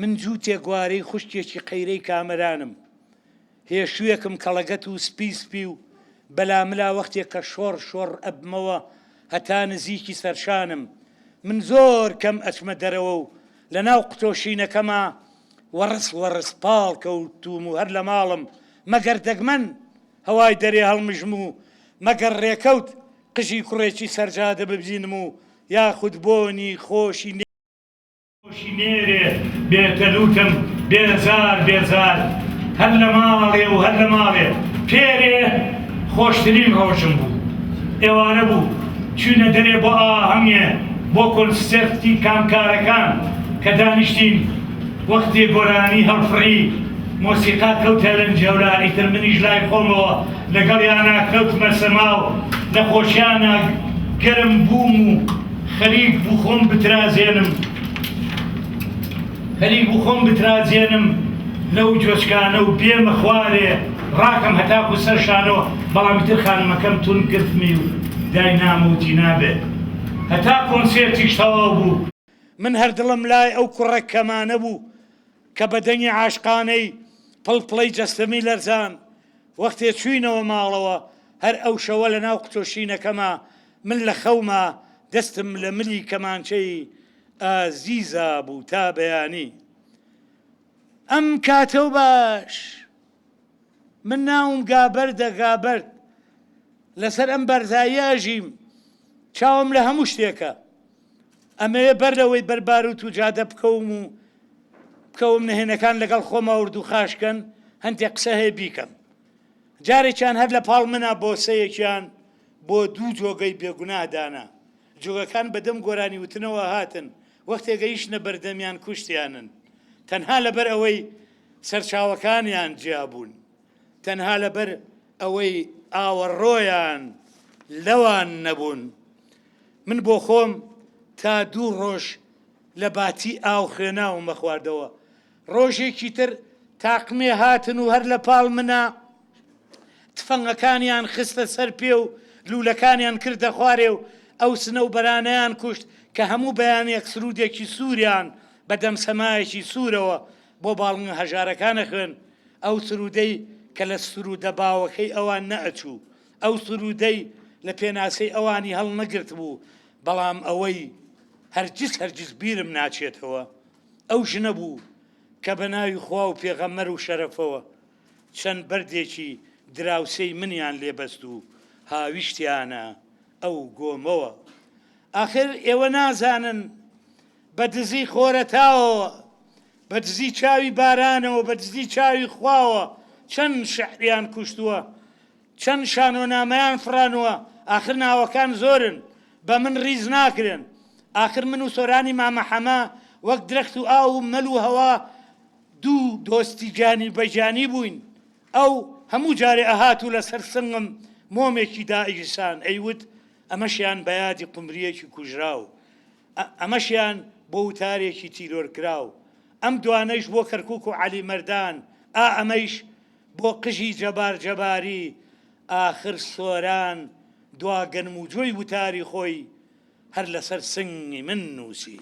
من جووتێ گوارەی خوشکێکی قەیرەی کامەرانم. هێشوویەکم کەڵەگەت و سپی سپی و بەلاملا وەختێ کە شۆڕ شۆڕ ئەبمەوە هەتا نزیکی سەرشانم. من زۆر کەم ئەچمە دەرەوە و لە ناو قوتۆشینەکەما وەڕس وەڕس پاڵ کەوتووم و هەر لە ماڵم مەگەر دەگمەن هەوای دەرێ هەڵمژم و مەگەر ڕێکەوت قژی کوڕێکی سەرجادە ببینم و یاخود بۆنی خۆشی خۆشی نێرێ بێتە لوتم بێزار بێزار هەر لە ماڵێ و هەر لە ماڵێ پێرێ خۆشترین ڕۆژم بوو ئێوارە بوو چوینە دەرێ بۆ ئاهەنگێ بۆ کۆنسێرتی کامکارەکان کە دانیشتین وەختێ گۆرانی هەڵفڕی مۆسیقا کەوتە لەنجەولا ئیتر منیش لای خۆمەوە لەگەڵیانا کەوتمە سەما و لە خۆشیانا گەرم بووم و خەریک بوو خۆم بترازێنم خەریک بوو خۆم بترازێنم لەو جۆچکانە و بێمە خوارێ ڕاکەم هەتاکو سەر شانۆ، بەڵام ئیتر خانمەکەم توند گرتمی و داینام و وتی نابێ هەتا کۆنسێرتیش تەواو بوو. من هەر دڵم لای ئەو کوڕە کەمانە بوو کە بە دەنگی عاشقانەی پڵپڵەی جەستەمی لەرزان. وەختێ چووینەوە ماڵەوە، هەر ئەو شەوە لە ناو قوتۆشینەکەما من لە خەوما دەستم لە ملی کەمانچەی ئازیزا بوو تا بەیانی. ئەم کاتەو باش. من ناوم گابەردە، گابەرد. لەسەر ئەم بەرزاییە ئەژیم. چاوم لە هەموو شتێکە. ئەمەوێ بەر لەوەی بەر باروت و جادە بکەوم و بکەوم نهێنەکان لەگەڵ خۆما ورد و خاش کەن، هەندێ قسە هەیە بیکەم. جارێکیان هەر لە پاڵ منا بۆسەیەکیان بۆ دوو جۆگەی بێگوناه دانا. جۆگەکان بە دەم گۆرانی وتنەوە هاتن، وەختێ گەیشتنە بەردەمیان کوشتیانن. تەنها لەبەر ئەوەی سەرچاوەکانیان جیا بوون. تەنها لەبەر ئەوەی ئاوەڕۆیان لەوان نەبوون. من بۆ خۆم تا دوو ڕۆژ لە باتی ئاو خوێناوم ئەخواردەوە. ڕۆژێکی تر تاقمێ هاتن و هەر لە پاڵ منا تفەنگەکانیان خستە سەر پێ و لوولەکانیان کردە خوارێ و ئەو سنەوبەرانەیان کوشت کە هەموو بەیانێک سروودێکی سووریان بە دەم سەمایەکی سوورەوە بۆ باڵنگە هەژارەکان ئەخوێند، ئەو سروودەی کە لە سروودە باوەکەی ئەوان نەئەچوو، ئەو سروودەی لە پێناسەی ئەوانی هەڵنەگرتبوو، بەڵام ئەوەی هەرگیز هەرگیز بیرم ناچێتەوە ئەو ژنە بوو کە بە ناوی خوا و پێغەمبەر و شەرەفەوە چەند بەردێکی دراوسێی منیان لێ بەست و هاویشتیانە ئەو گۆمەوە. ئاخر ئێوە نازانن بە دزی خۆرەتاوەوە، بە دزی چاوی بارانەوە، بە دزی چاوی خواوە چەند شیعریان کوشتووە، چەند شانۆنامەیان فڕانووە، ئاخر ناوەکان زۆرن، بە من ڕیز ناکرێن. ئاخر من و سۆرانی مامە حەمە وەک درەخت و ئاو و مەل و هەوا دوو دۆستی گیانی بە گیانی بووین. ئەو هەموو جارێ ئەهات و لەسەر سنگم مۆمێکی دائەگیرسان، ئەیوت ئەمەشیان بە یادی قومرییەکی کوژراو، ئەمەشیان بۆ وتارێکی تیرۆرکراو، ئەم دوانەیش بۆ کەرکوک و عەلی مەردان، ئا ئەمەیش بۆ قژی جەبار جەباری، ئاخر سۆران دوا گەنم و جۆی وتاری خۆی هەر لەسەر سنگی من نووسی.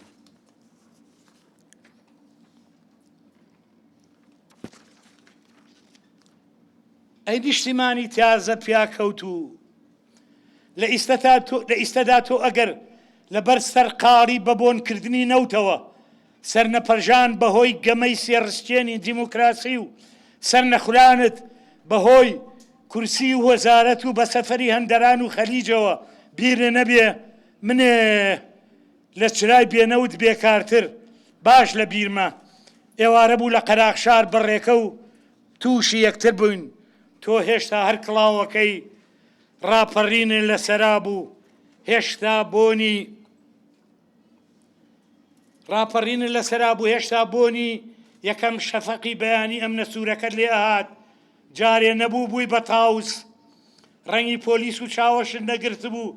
ئەی نیشتیمانی تازە پیاکەوتوو، لە ئیستەتا تۆ لە ئیستەدا تۆ ئەگەر لەبەر سەرقاڵی بە بۆنکردنی نەوتەوە سەرنەپەرژان بەهۆی گەمەی سێڕسکێنی دیموکراسی و سەرنەخورانت بەهۆی کورسی و وەزارەت و بە سەفەری هەندەران و خەلیجەوە بیرێ نەبێ منێ لە چرای بێنەوت بێکارتر باش لە بیرمە ئێوارە بوو لە قەراغ شار بەڕێکە و تووشی یەکتر بووین تۆ هێشتا هەر کڵاوەکەی ڕاپەڕینت لە سەرا بوو، هێشتا بۆنی ڕاپەڕینت لە سەرا بوو، هێشتا بۆنی یەکەم شەفەقی بەیانی ئەمنە سوورەکەت لێ ئەهات، جارێ نەبوو بووی بە تاوس، ڕەنگی پۆلیس و چاوەشت نەگرتبوو،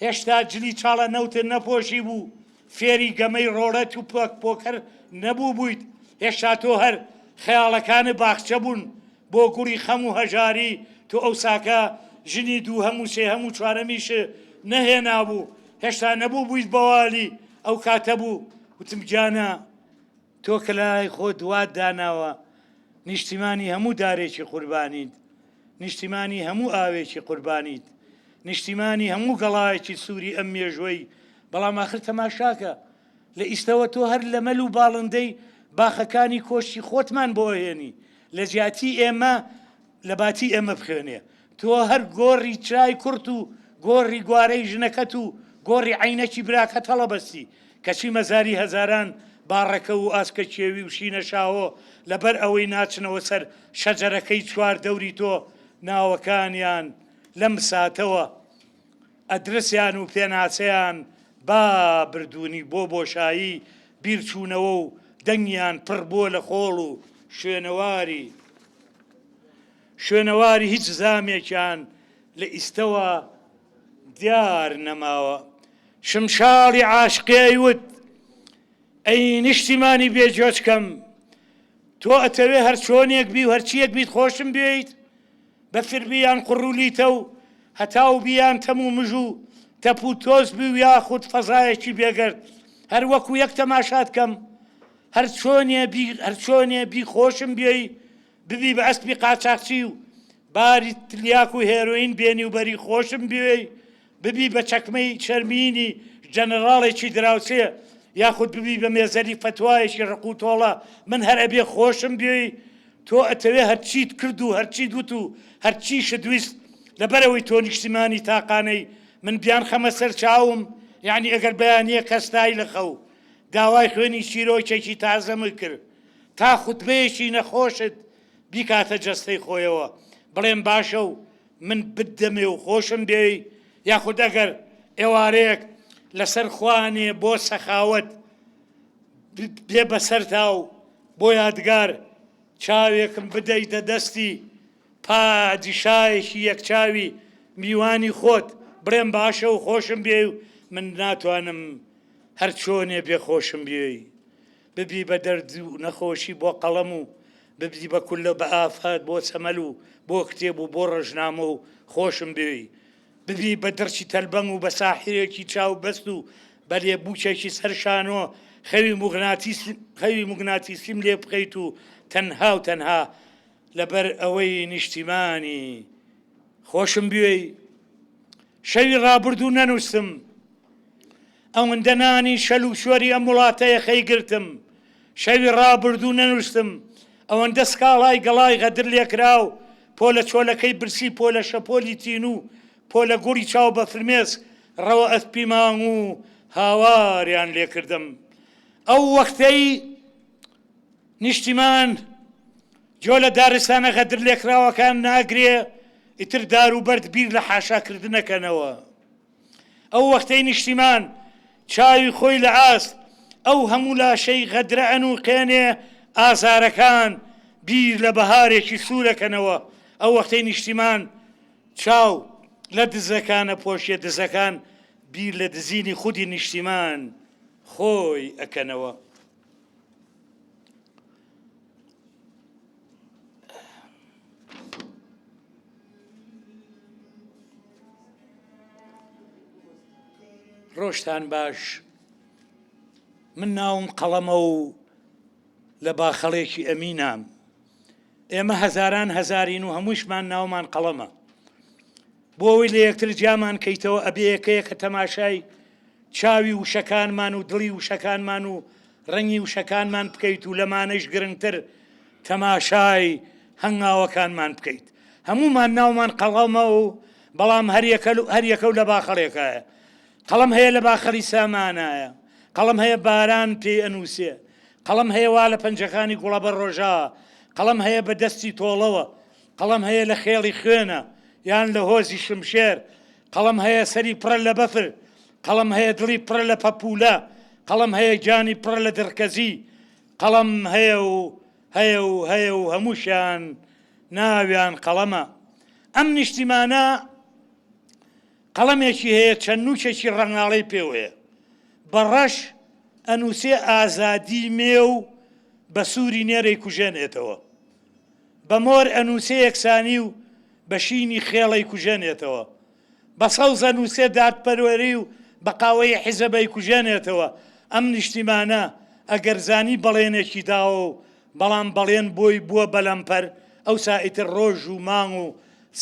هێشتا جلی چاڵە نەوتت نەپۆشیبوو، فێری گەمەی ڕۆڵێت و پۆکەر نەبووبوویت، هێشتا تۆ هەر خەیاڵەکانت باخچە بوون بۆ گوڵی خەم و هەژاری، تۆ ئەوساکە ژنی دووهەم و سێهەم و چوارەمیشت نەهێنابوو، هێشتا نەبووبوویت بە والی، ئەو کاتە بوو وتم گیانە تۆ کە لای خۆت وات داناوە نیشتیمانی هەموو دارێکی قوربانیت، نیشتیمانی هەموو ئاوێکی قوربانیت، نیشتیمانی هەموو گەڵایەکی سووری ئەم مێژووەی، بەڵام ئاخر تەماشاکە لە ئیستەوە تۆ هەر لە مەل و باڵندەی باخەکانی کۆشکی خۆتمان بۆ ئەهێنی لە جیاتی ئێمە لە باتی ئێمە بخوێنێ تۆ هەر گۆڕی چرای کوڕت و گۆڕی گوارەی ژنەکەت و گۆڕی عەینەکی براکەت هەڵەبەستی کەچی مەزاری هەزاران باڕەکە و ئاسکە کێوی و شینە شاهۆ لەبەر ئەوەی ناچنەوە سەر شەجەرەکەی چوار دەوری تۆ ناوەکانیان لەم ساتەوە ئەدرەسیان و پێناسەیان با بردوونی بۆ بۆشایی بیرچوونەوە و دەنگیان پڕ بووە لە خۆڵ و شوێنەواری شوێنەواری هیچ زامێکیان لە ئیستەوە دیار نەماوە. شمشاڵی عاشقی ئەیوت، ئەی نیشتیمانی بێ گوێچکەم، تۆ ئەتەوێ هەرچۆنێک بی و هەرچییەک بیت خۆشم بوێیت؟ بەفر بی یان قوڕ و لیتە و هەتاو بی یان تەم و مژ و تەپ و تۆز بی و یاخود فەزایەکی بێگەرد، هەر وەکو یەک تەماشات کەم، هەرچۆنێ بی هەرچۆنێ بی خۆشم بوێی، ببی بە ئەسپی قاچاخچی و باری تلیاک و هێرۆین بێنی و بەری خۆشم بوێی، ببی بە چەکمەی چەرمینی ژەنەراڵێکی دراوسێ، یاخود ببی بە مێزەری فەتوایەکی ڕق و تۆڵە، من هەر ئەبێ خۆشم بوێی، تۆ ئەتەوێ هەرچیت کرد و هەرچیت وت و هەرچیشت ویست، لەبەرئەوەی تۆ نیشتیمانی تاقانەی من بیانخەمە سەر چاوم، یەعنی ئەگەر بەیانییەک هەستای لە خەو داوای خوێنی چیرۆکێکی تازەمت کرد تا خوتبەیەکی نەخۆشت بیکاتە جەستەی خۆیەوە بڵێم باشە و من بتدەمێ و خۆشم بێی، یاخود ئەگەر ئێوارەیەک لەسەر خوانێ بۆ سەخاوەت بێ بەسەرتا و بۆ یادگار چاوێکم بدەیتە دەستی پادیشایەکی یەکچاوی میوانی خۆت بڵێم باشە و خۆشم بێی و من ناتوانم هەرچۆنێ بێ خۆشم بێی. ببی بە دەرد و نەخۆشی بۆ قەڵەم و ببی بە کوللە بە ئافات بۆ چەمەل و بۆ کتێب و بۆ ڕۆژنامە و خۆشم بوێی ببی بە دڕکی تەلبەنگ و بە ساحیرێکی چاو بەست و بەلێ بووکێکی سەر شانۆ خەوی موغناتیس خەوی موگناتیسیم لێ بخەیت و تەنها و تەنها لەبەر ئەوەی نیشتیمانی خۆشم بوێی. شەوی ڕابردوو نەنووستم. ئەوەندە نانی شەل و شۆری ئەم وڵاتە یەخەی گرتم. شەوی ڕابردوو نەنووستم. ئەوەندە سکاڵای گەڵای غەدر لێکراو، پۆلە چۆلەکەی برسی پۆلە شەپۆلی تینوو، پۆلە گوڵی چاو بە فرمێسک ڕەوە ئەسپی مانگ و هاواریان لێکردم. ئەو وەختەی نیشتیمان گۆ لە دارستانە غەدرلێکراوەکان ناگرێ، ئیتر دار و بەرد بیر لە حاشاکردن ئەکەنەوە. ئەو وەختەی نیشتیمان چاوی خۆی لە ئاست ئەو هەموو لاشەی غەدرە ئەنووقێنێ، ئازارەکان بیر لە بەهارێکی سوور ئەکەنەوە. ئەو وەختەی نیشتیمان چاو لە دزەکان ئەپۆشێ، دزەکان بیر لە دزینی خودی نیشتیمان خۆی ئەکەنەوە. ڕۆژتان باش من ناوم قەڵەمە و لە باخەڵێکی ئەمینام ئێمە هەزاران هەزارین و هەمووشمان ناومان قەڵەمە بۆ ئەوەی لە یەکتر جیامان کەیتەوە ئەبێ یەکەیەکە تەماشای چاوی وشەکانمان و دڵی وشەکانمان و ڕەنگی وشەکانمان بکەیت و لەمانەیش گرنگتر تەماشای هەنگاوەکانمان بکەیت. هەموومان ناومان قەڵەمە و بەڵام هەر یەکە و لە باخەڵێکایە. قەڵەم هەیە لە باخەڵی سامانایە، قەڵەم هەیە باران پێی ئەنووسێ، قەڵەم هەیە وا لە پەنجەکانی گوڵەبەڕۆژە، قەڵەم هەیە بە دەستی تۆڵەوە، قەڵەم هەیە لە خێڵی خوێنە یان لە هۆزی شمشێر، قەڵەم هەیە سەری پڕە لە بەفر، قەڵەم هەیە دڵی پڕە لە پەپوولە، قەڵەم هەیە گیانی پڕە لە دڕکەزی، قەڵەم هەیە و هەیە و هەیە و هەمووشیان ناویان قەڵەمە. ئەم نیشتیمانە قەڵەمێکی هەیە چەند نووکێکی ڕەنگاڵەی پێوەیە. بە ڕەش ئەنووسێ ئازادی مێ و بە سووری نێر ئەیکوژێنێتەوە. بە مۆر ئەنووسێ یەکسانی و بە شینی خێڵ ئەیکوژێنێتەوە. بە سەوز ئەنووسێ دادپەروەری و بە قاوەیی حیزب ئەیکوژێنێتەوە. ئەم نیشتیمانە ئەگەر زانی بەڵێنێکی داوە و بەڵام بەڵێن بۆی بووە بە لەمپەر، ئەوسا ئیتر ڕۆژ و مانگ و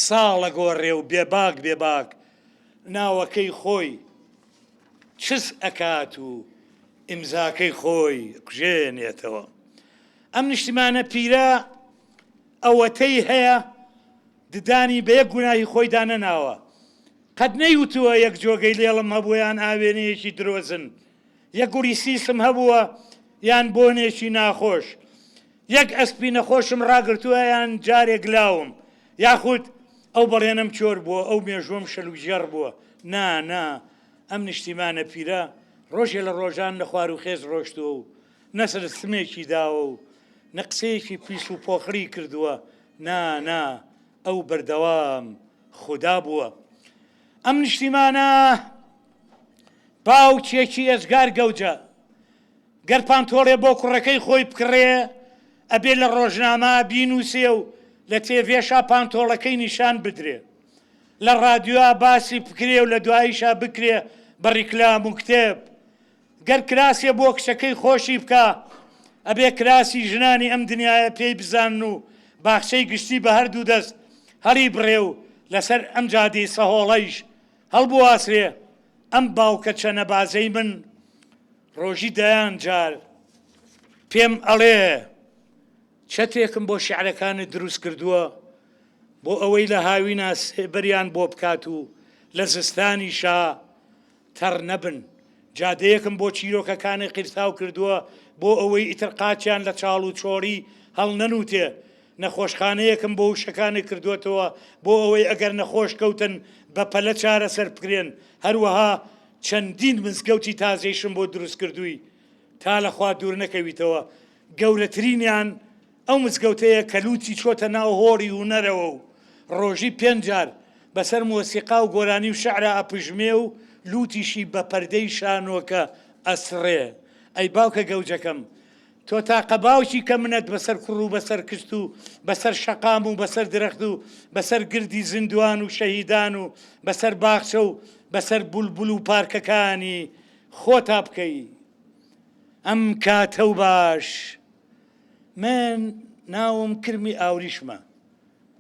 ساڵ ئەگۆڕێ و بێباک بێباک ناوەکەی خۆی چز ئەکات و ئیمزاکەی خۆی کوژێنێتەوە. ئەم نیشتیمانە پیرە ئەوەتەی هەیە ددانی بە یەک گوناهی خۆیدا نەناوە. قەت نەیوتووە یەک جۆگەی لێڵم هەبووە یان ئاوێنەیەکی درۆزن، یەک گوڵی سیسم هەبووە یان بۆنێکی ناخۆش، یەک ئەسپی نەخۆشم ڕاگرتووە یان جارێک لاوم، یاخود ئەو بەڵێنەم چۆر بووە، ئەو مێژووەم شەلوگێڕ بووە. نا، نا، ئەم نیشتیمانە پیرە ڕۆژێ لە ڕۆژان لە خواروخێچ ڕۆشتووە و نە سرسمێکی داوە و نە قسەیەکی پیس و پۆخڵی کردووە، نا، نا، ئەو بەردەوام خودا بووە. ئەم نیشتیمانە باوکێکی ئێجگار گەوجە، گەر پانتۆڵێ بۆ کوڕەکەی خۆی بکڕێ، ئەبێ لە ڕۆژنامە بینووسێ و لە تێڤێشا پانتۆڵەکەی نیشان بدرێ. لە ڕادیۆا باسی بکرێ و لە دواییشا بکرێ بە ڕیکلام و کتێب. گەر کراسێ بۆ کچەکەی خۆشی بکا، ئەبێ کراسی ژنانی ئەم دنیایە پێی بزانن و باخچەی گشتی بە هەردوو دەست هەڵیبڕێ و لەسەر ئەم جادەی سەهۆڵەیش هەڵبواسرێ. ئەم باوکە چەنەبازەی من ڕۆژی دەیان جار پێم ئەڵێ چەترێکم بۆ شیعرەکانت دروست کردووە بۆ ئەوەی لە هاوینا سێبەریان بۆ بکات و لە زستانیشا تەڕ نەبن، جادەیەکم بۆ چیرۆکەکانی قیرتاو کردووە بۆ ئەوەی ئیتر قاچیان لە چاڵ و چۆڕی هەڵنەنووتێ، نەخۆشخانەیەکم بۆ وشەکانی کردووەتەوە بۆ ئەوەی ئەگەر نەخۆش کەوتن بەپەلە چارەسەر بکرێن، هەروەها چەندین مزگەوتی تازەیشم بۆ دروست کردووی تا لە خوا دوور نەکەویتەوە، گەورەترینیان ئەو مزگەوتەیە کە لووتی چۆتە ناو هۆڵی هونەرەوە و ڕۆژی پێنج جار بەسەر مۆسیقا و گۆرانی و شعرا ئەپژمێ و لووتیشی بە پەردەی شانۆکە ئەسڕێ. ئەی باوکە گەوجەکەم! تۆ تاقە باوکی کە منەت بەسەر کوڕ و بەسەر کچت و بەسەر شەقام و بەسەر درەخت و بەسەر گردی زیندووان و شەهیدان و بەسەر باخچە و بەسەر بولبول و پارکەکانی. خۆتا بکەی ئەم کاتە و باش. من ناوم کرمی ئاوریشمە،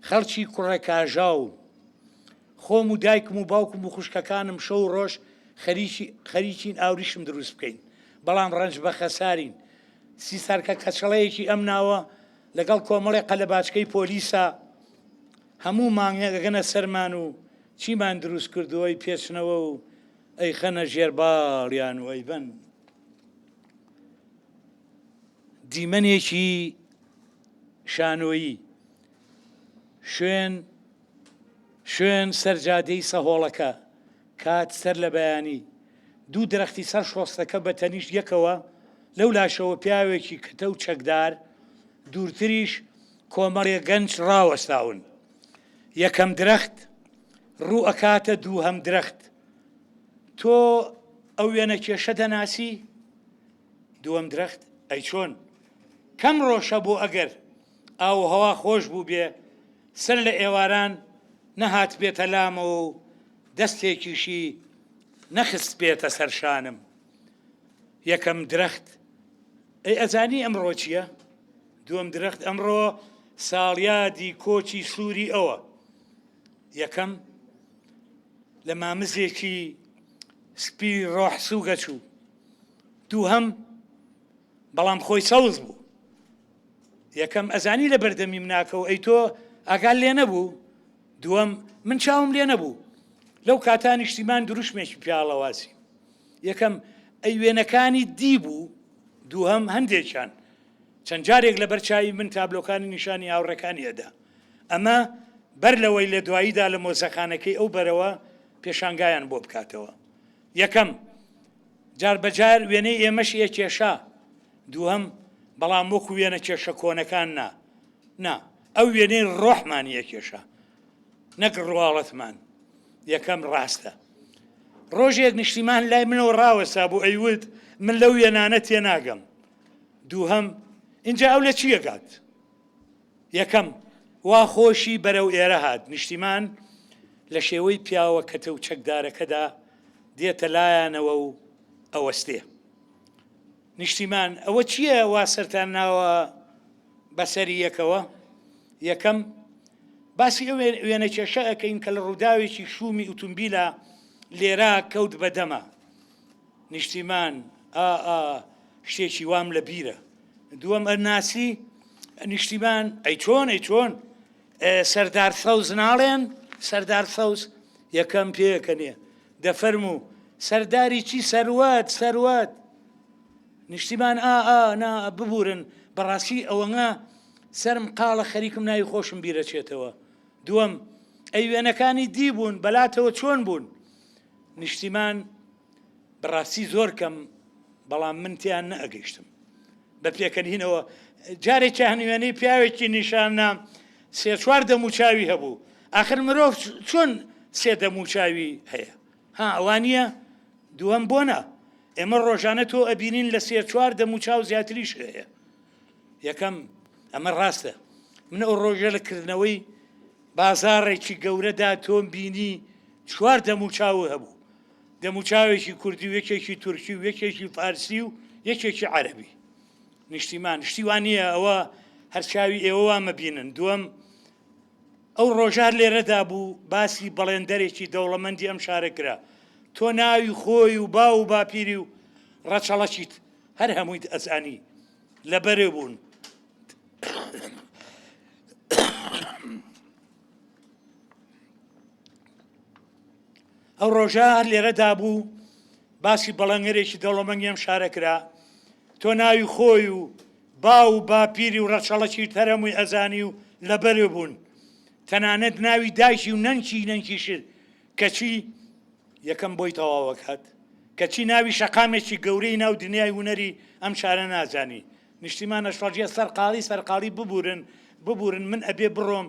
خەڵکی کوڕەکاژاوم. خۆم و دایکم و باوکم و خوشکەکانم شەو و ڕۆژ خەریکی خەریکین ئاوریشم دروست بکەین، بەڵام ڕەنج بە خەسارین. سیسارکە کەچەڵەیەکی ئەم ناوە لەگەڵ کۆمەڵێ قەلەباچکەی پۆلیسا هەموو مانگێک ئەگەنە سەرمان و چیمان دروست کردووە ئەیپێچنەوە و ئەیخەنە ژێر باڵیان و ئەیبەن. دیمەنێکی شانۆیی شوێن شوێن سەر جادەی سەهۆڵەکە، کات سەر لە بەیانی، دوو درەختی سەر شۆستەکە بە تەنیشت یەکەوە، لەو لاشەوە پیاوێکی کەتە و چەکدار، دوورتریش کۆمەڵێ گەنج ڕاوەستاون. یەکەم درەخت ڕوو ئەکاتە دووهەم درەخت. تۆ ئەو وێنەکێشە دەناسی؟ دووەم درەخت، ئەی چۆن؟ کەم ڕۆشە بۆ ئەگەر ئاووهەوا خۆش بووبێ، سەر لە ئێواران نەهاتبێتە لامەوە و دەستێکیشی نەخستبێتە سەر شانم. یەکەم درەخت، ئەی ئەزانی ئەمڕۆ چییە؟ دووەم درەخت، ئەمڕۆ ساڵیادی کۆچی سووری ئەوە. یەکەم، لە مامزێکی سپی ڕۆح سووگە چوو. دووهەم، بەڵام خۆی سەوز بوو. یەکەم، ئەزانی لە بەردەمی مناکەو ئەی تۆ ئاگات لێ نەبوو؟ دووەم، من چاوم لێ نەبوو. لەو کاتە نیشتیمان دروشمێکی پیاڵەواسی. یەکەم، ئەی وێنەکانی دی بوو؟ دووهەم، هەندێکیان. چەند جارێک لەبەر چاوی من تابلۆکانی نیشانی هاوڕێکانی ئەدا. ئەمە بەر لەوەی لە دواییدا لە مۆزەخانەکەی ئەو بەرەوە پێشانگایان بۆ بکاتەوە. یەکەم، جار بە جار وێنەی ئێمەشی ئەکێشا. دووهەم، بەڵام وەکو وێنەکێشە کۆنەکان نا. نا، ئەو وێنەی ڕۆحمانی ئەکێشا، نەک ڕواڵەتمان. یەکەم، ڕاستە. ڕۆژێک نیشتیمان لای منەوە ڕاوەستابوو ئەیوت، من لەو وێنانە تێناگەم. دووهەم، ئینجا ئەو لە چی ئەگات؟ یەکەم، وا خۆشی بەرەو ئێرە هات، نیشتیمان لە شێوەی پیاوە کەتە و چەکدارەکەدا دێتە لایانەوە و ئەوەستێ. نیشتیمان، ئەوە چییە وا سەرتان ناوە بە سەری یەکەوە؟ یەکەم، باسی ئەو وێنەکێشە ئەکەین کە لە ڕووداوێکی شوومی ئوتومبیلا لێرە کەوت بە دەما. نیشتیمان، ئا ئا، شتێکی وام لە بیرە. دووەم، ئەناسی؟ نیشتیمان، ئەی چۆن، ئەی چۆن؟ سەردار سەوز ناڵێن؟ سەردار سەوز؟ یەکەم، پێکەنێ، دەفەرموو، سەرداری چی سەروەت، سەروەت. نیشتیمان، ئا ئا، نا، ببوورن، بەڕاستی ئەوەنە سەرم قاڵە خەریکم ناوی خۆشم بیرەچێتەوە. دووەم، ئەی وێنەکانی دی بوون، بەلاتەوە چۆن بوون؟ نیشتیمان، بەڕاستی زۆر کەم، بەڵام من تێیان نەئەگەیشتم. بە پێکەنینەوە، جارێکیان وێنەی پیاوێکی نیشان نام، سێ چوار دەموچاوی هەبوو. ئاخر مرۆڤ چۆن سێ دەموچاوی هەیە؟ ها وا نییە؟ دووەم، بۆ نا؟ ئێمە ڕۆژانە تۆ ئەبینین لە سێ چوار دەموچاو زیاتریش هەیە. یەکەم، ئەمە ڕاستە. من ئەو ڕۆژە لە کردنەوەی بازاڕێکی گەورەدا تۆم بینی چوار دەموچاوو هەبوو. دەموچاوێکی کوردی و یەکێکی تورکی و یەکێکی فارسی و یەکێکی عەرەبی. نیشتیمان، شتی وا نییە، ئەوە هەر چاوی ئێوە وا مەبینن. دووەم، ئەو ڕۆژە هەر لێرەدا بوو باسی بەڵێندەرێکی دەوڵەمەندی ئەم شارە کرا. تۆ ناوی خۆی و باو و باپیری و ڕەچەڵەکیت هەر هەموویت ئەزانی. لەبەرێ بوون. ئەو ڕۆژە هەر لێرەدا بوو باسی بەڵێنگەرێکی دەوڵەمەندی ئەم شارە کرا. تۆ ناوی خۆی و باو و باپیری و ڕەچەڵەکی تەرەمووی ئەزانی و لەبەرێ بوون. تەنانەت ناوی دایکی و نەنکی نەنکیشت کەچی یەکەم بۆی تەواوەکات. کەچی ناوی شەقامێکی گەورەی ناو دنیای هونەری ئەم شارە نازانی. نیشتیمان ئەشڵەژێ سەرقاڵی سەرقاڵی ببورن ببورن من ئەبێ بڕۆم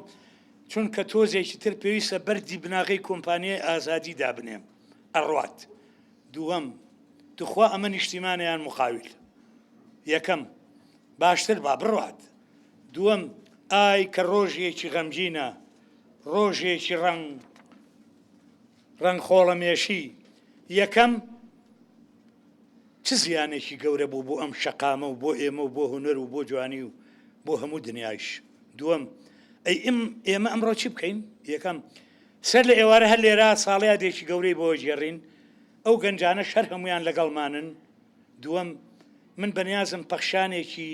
چونکە تۆزێکی تر پێویستە بەردی بناغەی کۆمپانیای ئازادی دابنێم. ئەڕوات. دووەم، توخوا ئەمە نیشتیمانە یان مقاویل؟ یەکەم، باشتر با بڕوات. دووەم، ئای کە ڕۆژێکی غەمگینە، ڕۆژێکی ڕەنگ ڕەنگ خۆڵەمێشی. یەکەم. چ زیانێکی گەورە بوو بۆ ئەم شەقامە و بۆ ئێمە و بۆ هونەر و بۆ جوانی و بۆ هەموو دنیایش. دووەم، ئەی ئم ئێمە ئەمڕۆ چی بکەین؟ یەکەم، سەر لە ئێوارە هەر لێرە ساڵیادێکی گەورەی بۆ گێڕین، ئەو گەنجانەش هەر هەموویان لەگەڵمانن. دووەم، من بەنیازم پەخشانێکی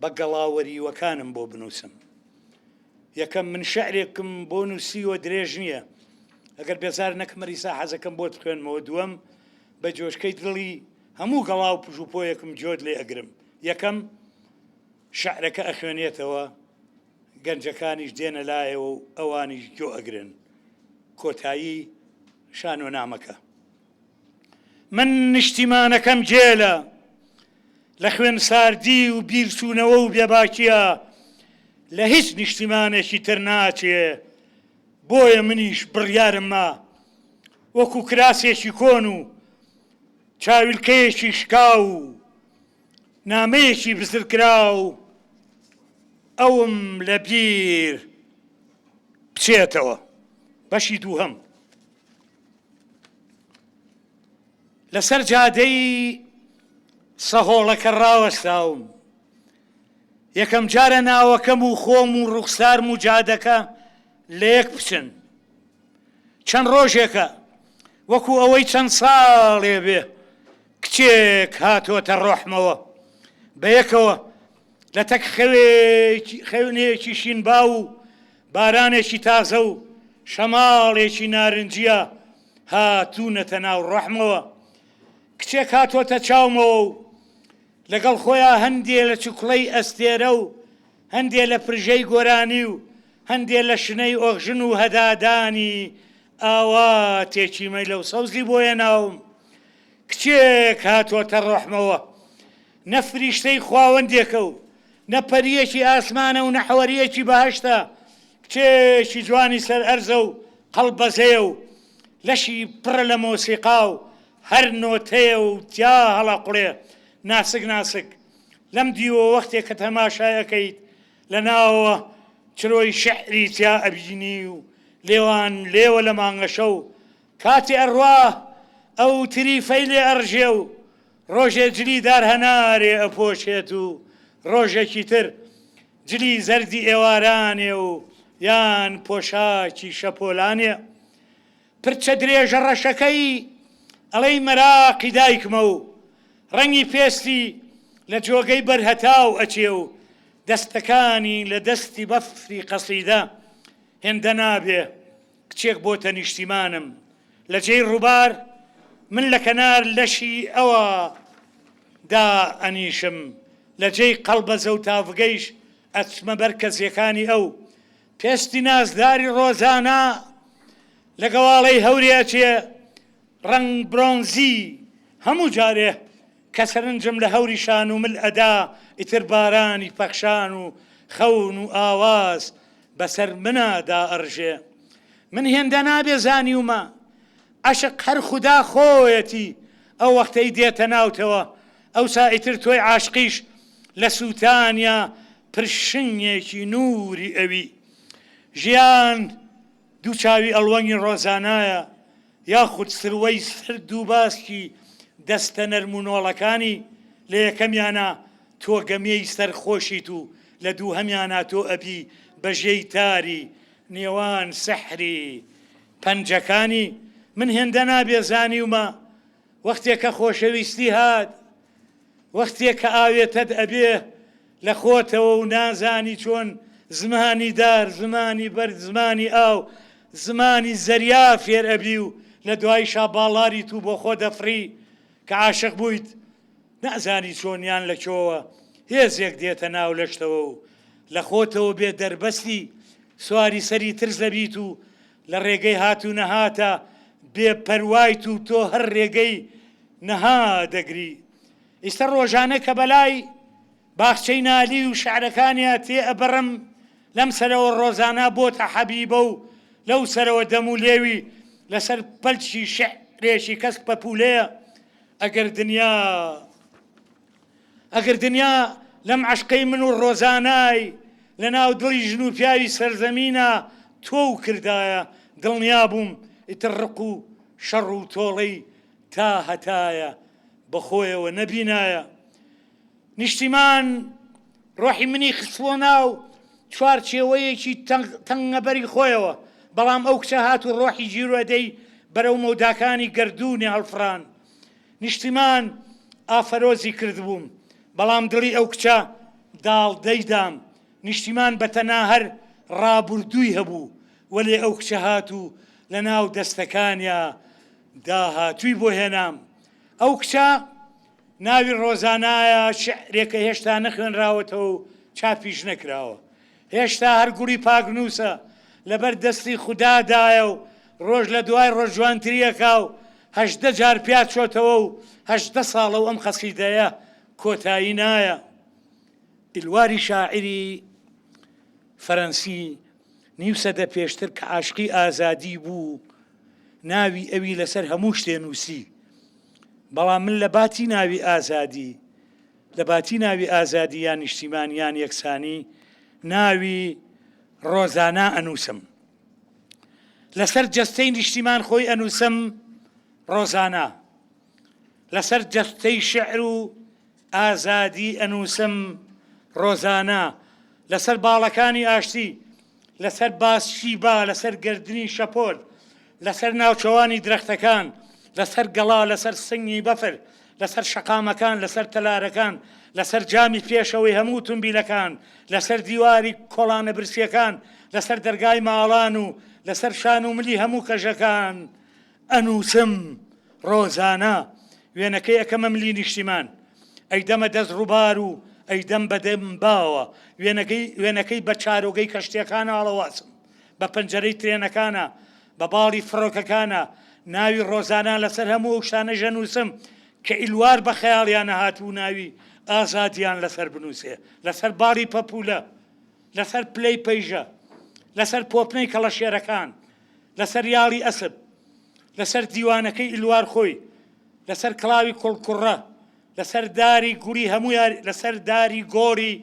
بە گەڵاوەریوەکانم بۆ بنووسم. یەکەم، من شعرێکم بۆ نووسیوە درێژ نییە، ئەگەر بێزار نەکەم ریسا حەزەکەم بۆت بخوێنمەوە. دووەم، بە جۆشکەی دڵی هەموو گەڵا و پژوپۆیەکم گوێت لێ ئەگرم. یەکەم، شعرەکە ئەخوێنێتەوە، گەنجەکانیش دێنە لایەوە و ئەوانیش گۆ ئەگرن. کۆتایی شانۆنامەکە. من نیشتیمانەکەم گێلە لە خوێنساردی و بیرچوونەوە و بێباکییە لە هیچ نیشتیمانێکی تر ناچێ، بۆیە منیش بڕیارم ما وەکو کراسێکی کۆن و چاویلکەیەکی شکاو و نامەیەکی بزرکراو ئەوم لە بیر بچێتەوە. بەشی دووهەم. لەسەر جادەی سەهۆڵەکە ڕاوەستاوم. یەکەم جارە ناوەکەم و خۆم و ڕوخسارم و جادەکە لە یەک بچن. چەند ڕۆژێکە وەکو ئەوەی چەند ساڵێ بێ کچێک هاتۆتە ڕۆحمەوە. بەیەکەوە لە تەک خەوێکی خەونێکی شینباو و بارانێکی تازە و شەماڵێکی نارنجییە هاتوونەتە ناو ڕۆحمەوە. کچێک هاتۆتە چاومەوە و لەگەڵ خۆیا هەندێ لە چوکڵەی ئەستێرە و هەندێ لە پرژەی گۆرانی و هەندێ لە شنەی ئۆخژن و هەدادانی ئاواتێکی مەیلەو سەوزی بۆ هێناوم. کچێک هاتۆتە ڕۆحمەوە. نە فریشتەی خواوەندێکە و نە پەرییەکی ئاسمانە و نە حۆرییەکی بەهەشتە، کچێکی جوانی سەر ئەرزە و قەڵبەزەیە و لەشی پڕە لە مۆسیقا و هەر نۆتەیە و تیا هەڵەقوڵێ ناسک ناسک. لەم دیوە وەختێ کە تەماشای ئەکەیت لە ناوەوە چرۆی شیعری تیا ئەبینی و لێوان لێوە لە مانگەشەو کاتێ ئەڕوا ئەو تریفەی لێ ئەڕژێ و ڕۆژێ جلی دار هەنارێ ئەپۆشێت و ڕۆژێکی تر جلی زەردی ئێوارانێ و یان پۆشاکی شەپۆلانێ. پرچە درێژە ڕەشەکەی ئەڵێی مەراقی دایکمە و ڕەنگی پێستی لە جۆگەی بەر هەتاو ئەچێ و دەستەکانی لە دەستی بەفری قەسیدە هێندە نابێ کچێک بۆتە نیشتیمانم لە جێی ڕووبار من لە کەنار لەشی ئەوا دا ئەنیشم لە جێی قەڵبەزە و تاڤگەیش ئەچمە بەر کەزیەکانی ئەو پێستی نازداری ڕۆزانا لە گەواڵەی هەورێ ئەچێ ڕەنگ برۆنزی هەموو جارێ کە سەرنجم لە هەوری شان و مل ئەدا ئیتر بارانی پەخشان و خەون و ئاواز بەسەر منا دائەڕژێ من هێندە نابێ زانیومە عەشق هەر خودا خۆیەتی ئەو وەختەی دێتە ناوتەوە ئەوسا ئیتر تۆی عاشقیش لە سووتانیا پرشنگێکی نووری ئەوی ژیان دوو چاوی ئەڵوەنگی ڕۆزانایە یاخود سروەی سەر دوو باسکی دەستە نەرم و نۆڵەکانی، لە یەکەمیانا تۆ گەمەی سەر خۆشیت و لە دووهەمیانا تۆ ئەبی بە ژێی تاری نێوان سحری پەنجەکانی، من هێندە نابێ زانیومە وەختێ کە خۆشەویستی هات، وەختێ کە ئاوێتەت ئەبێ لە خۆتەوە و نازانی چۆن زمانی دار، زمانی بەرد، زمانی ئاو، زمانی زەریا فێر ئەبی و لە دوایشا باڵاریت و بۆ خۆ دەفڕی کە عاشق بوویت نازانی چۆن یان لە کوێوە هێزێک دێتە ناو لەشتەوە و لە خۆتەوە بێ دەربەستی سواری سەری ترس دەبیت و لە ڕێگەی هات و نەهاتە بێ پەروایت و تۆ هەر ڕێگەی نەها دەگری. ئیستە ڕۆژانە کە بەلای باخچەی نالی و شعرەکانیا تێ ئەبڕم، لەم سەرەوە ڕۆزانا بۆتە حەبیبە و لەو سەرەوە دەم و لێوی لەسەر پەلکی شعرێکی کەسک پەپوولەیە. ئەگەر دنیا ئەگەر دنیا لەم عەشقەی من و ڕۆزانای لە ناو دڵی ژن و پیاوی سەرزەمینا تۆو کردایە، دڵنیا بووم ئیتر ڕق و شەڕ و تۆڵەی تا هەتایە. بە خۆیەوە نەبینایە. نیشتیمان ڕۆحی منی خستبووە ناو چوارچێوەیەکی تەنگەبەری خۆیەوە، بەڵام ئەو کچە هات و ڕۆحی گیرۆدەی بەرەو مەوداکانی گەردوونێ هەڵفڕان. نیشتیمان ئافەرۆزی کردبووم، بەڵام دڵی ئەو کچە داڵدەی دام. نیشتیمان بە تەنها هەر ڕابوردووی هەبوو، وەلێ ئەو کچە هات و لە ناو دەستەکانیا داهاتووی بۆ هێنام. ئەو کچە ناوی ڕۆزانایە، شیعرێکە هێشتا نەخوێنراوەتەوە و چاپیش نەکراوە. هێشتا هەر گوڵی پاکنووسە، لەبەر دەستی خودادایە و ڕۆژ لە دوای ڕۆژ جوانتری ئەکا و 18 جار پیا چۆتەوە و 18 ساڵە و ئەم قەسیدەیە کۆتایی نایە. ئیلواری شاعیری فەرەنسی نیو سەدە پێشتر کە عاشقی ئازادی بوو، ناوی ئەوی لەسەر هەموو شتێ نووسی. بەڵام من لە باتی ناوی ئازادی، لە باتی ناوی ئازادی یان نیشتیمان یان یەکسانی، ناوی ڕۆزانا ئەنووسم. لەسەر جەستەی نیشتیمان خۆی ئەنووسم ڕۆزانا. لەسەر جەستەی شیعر و ئازادی ئەنووسم ڕۆزانا. لەسەر باڵەکانی ئاشتی، لەسەر باسکی با، لەسەر گەردنی شەپۆل، لەسەر ناوچەوانی درەختەکان، لەسەر گەڵا، لەسەر سنگی بەفر، لەسەر شەقامەکان، لەسەر تەلارەکان، لەسەر جامی پێشەوەی هەموو ئوتومبیلەکان، لەسەر دیواری کۆڵانە برسییەکان، لەسەر دەرگای ماڵان و لەسەر شان و ملی هەموو کەژەکان ئەنووسم. ڕۆزانا، وێنەکەی ئەکەمە ملی نیشتیمان، ئەیدەمە دەست ڕووبار و ئەیدەم بە دەم باوە، وێنەکەی وێنەکەی بە چارۆگەی کەشتییەکان ئاڵەواسم، بە پەنجەرەی ترێنەکانا، بە باڵی فڕۆکەکانا، ناوی ڕۆزانا لەسەر هەموو ئەو شتانەش ئەنووسم کە ئیلوار بە خەیاڵیا نەهاتبوو ناوی ئازادیان لەسەر بنووسێ، لەسەر باڵی پەپوولە، لەسەر پلەی پەیژە، لەسەر پۆپنەی کەڵەشێرەکان، لەسەر یاڵی ئەسپ، لەسەر دیوانەکەی ئیلوار خۆی، لەسەر کڵاوی کوڵکوڕە، لەسەر داری گوڵی هەموو یاری، لەسەر داری گۆڕی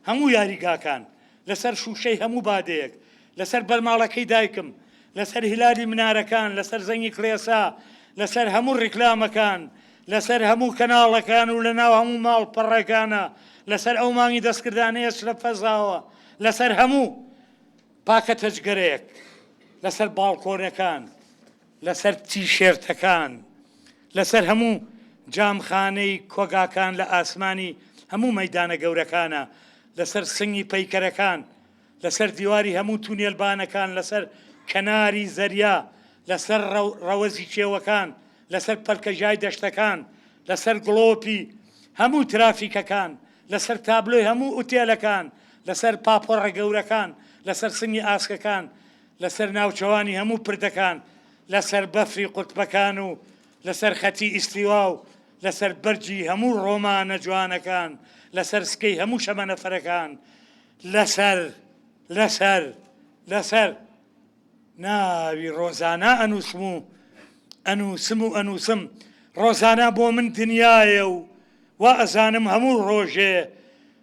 هەموو یاریگاکان، لەسەر شووشەی هەموو بادەیەک، لەسەر بەرماڵەکەی دایکم، لەسەر هیلالی منارەکان، لەسەر زەنگی کڵێسا، لەسەر هەموو ڕیکلامەکان، لەسەر هەموو کەناڵەکان و لەناو هەموو ماڵپەڕەکانا، لەسەر ئەو مانگی دەستکردانەی ئەچنە فەزاوە، لەسەر هەموو پاکەتە جگەرەیەک، لەسەر باڵکۆنەکان، لەسەر تیشێرتەکان، لەسەر هەموو جامخانەی کۆگاکان لە ئاسمانی هەموو مەیدانە گەورەکانە، لەسەر سنگی پەیکەرەکان، لەسەر دیواری هەموو تونێلبانەکان، لەسەر کەناری زەریا، لەسەر ڕەوەزی کێوەکان، لەسەر پەلکەژای دەشتەکان، لەسەر گڵۆپی هەموو ترافیکەکان، لەسەر تابلۆی هەموو ئوتێلەکان، لەسەر پاپۆڕە گەورەکان، لەسەر سنگی ئاسکەکان، لەسەر ناوچەوانی هەموو پردەکان، لەسەر بەفری قوتبەکان و لەسەر خەتی ئیستیوا و لەسەر بەرگی هەموو ڕۆمانە جوانەکان، لەسەر سکەی هەموو شەمەنەفەرەکان، لەسەر، لەسەر، لەسەر. ناوی ڕۆزانا ئەنووسم و ئەنووسم و ئەنووسم. ڕۆزانا بۆ من دنیایە و وا ئەزانم هەموو ڕۆژێ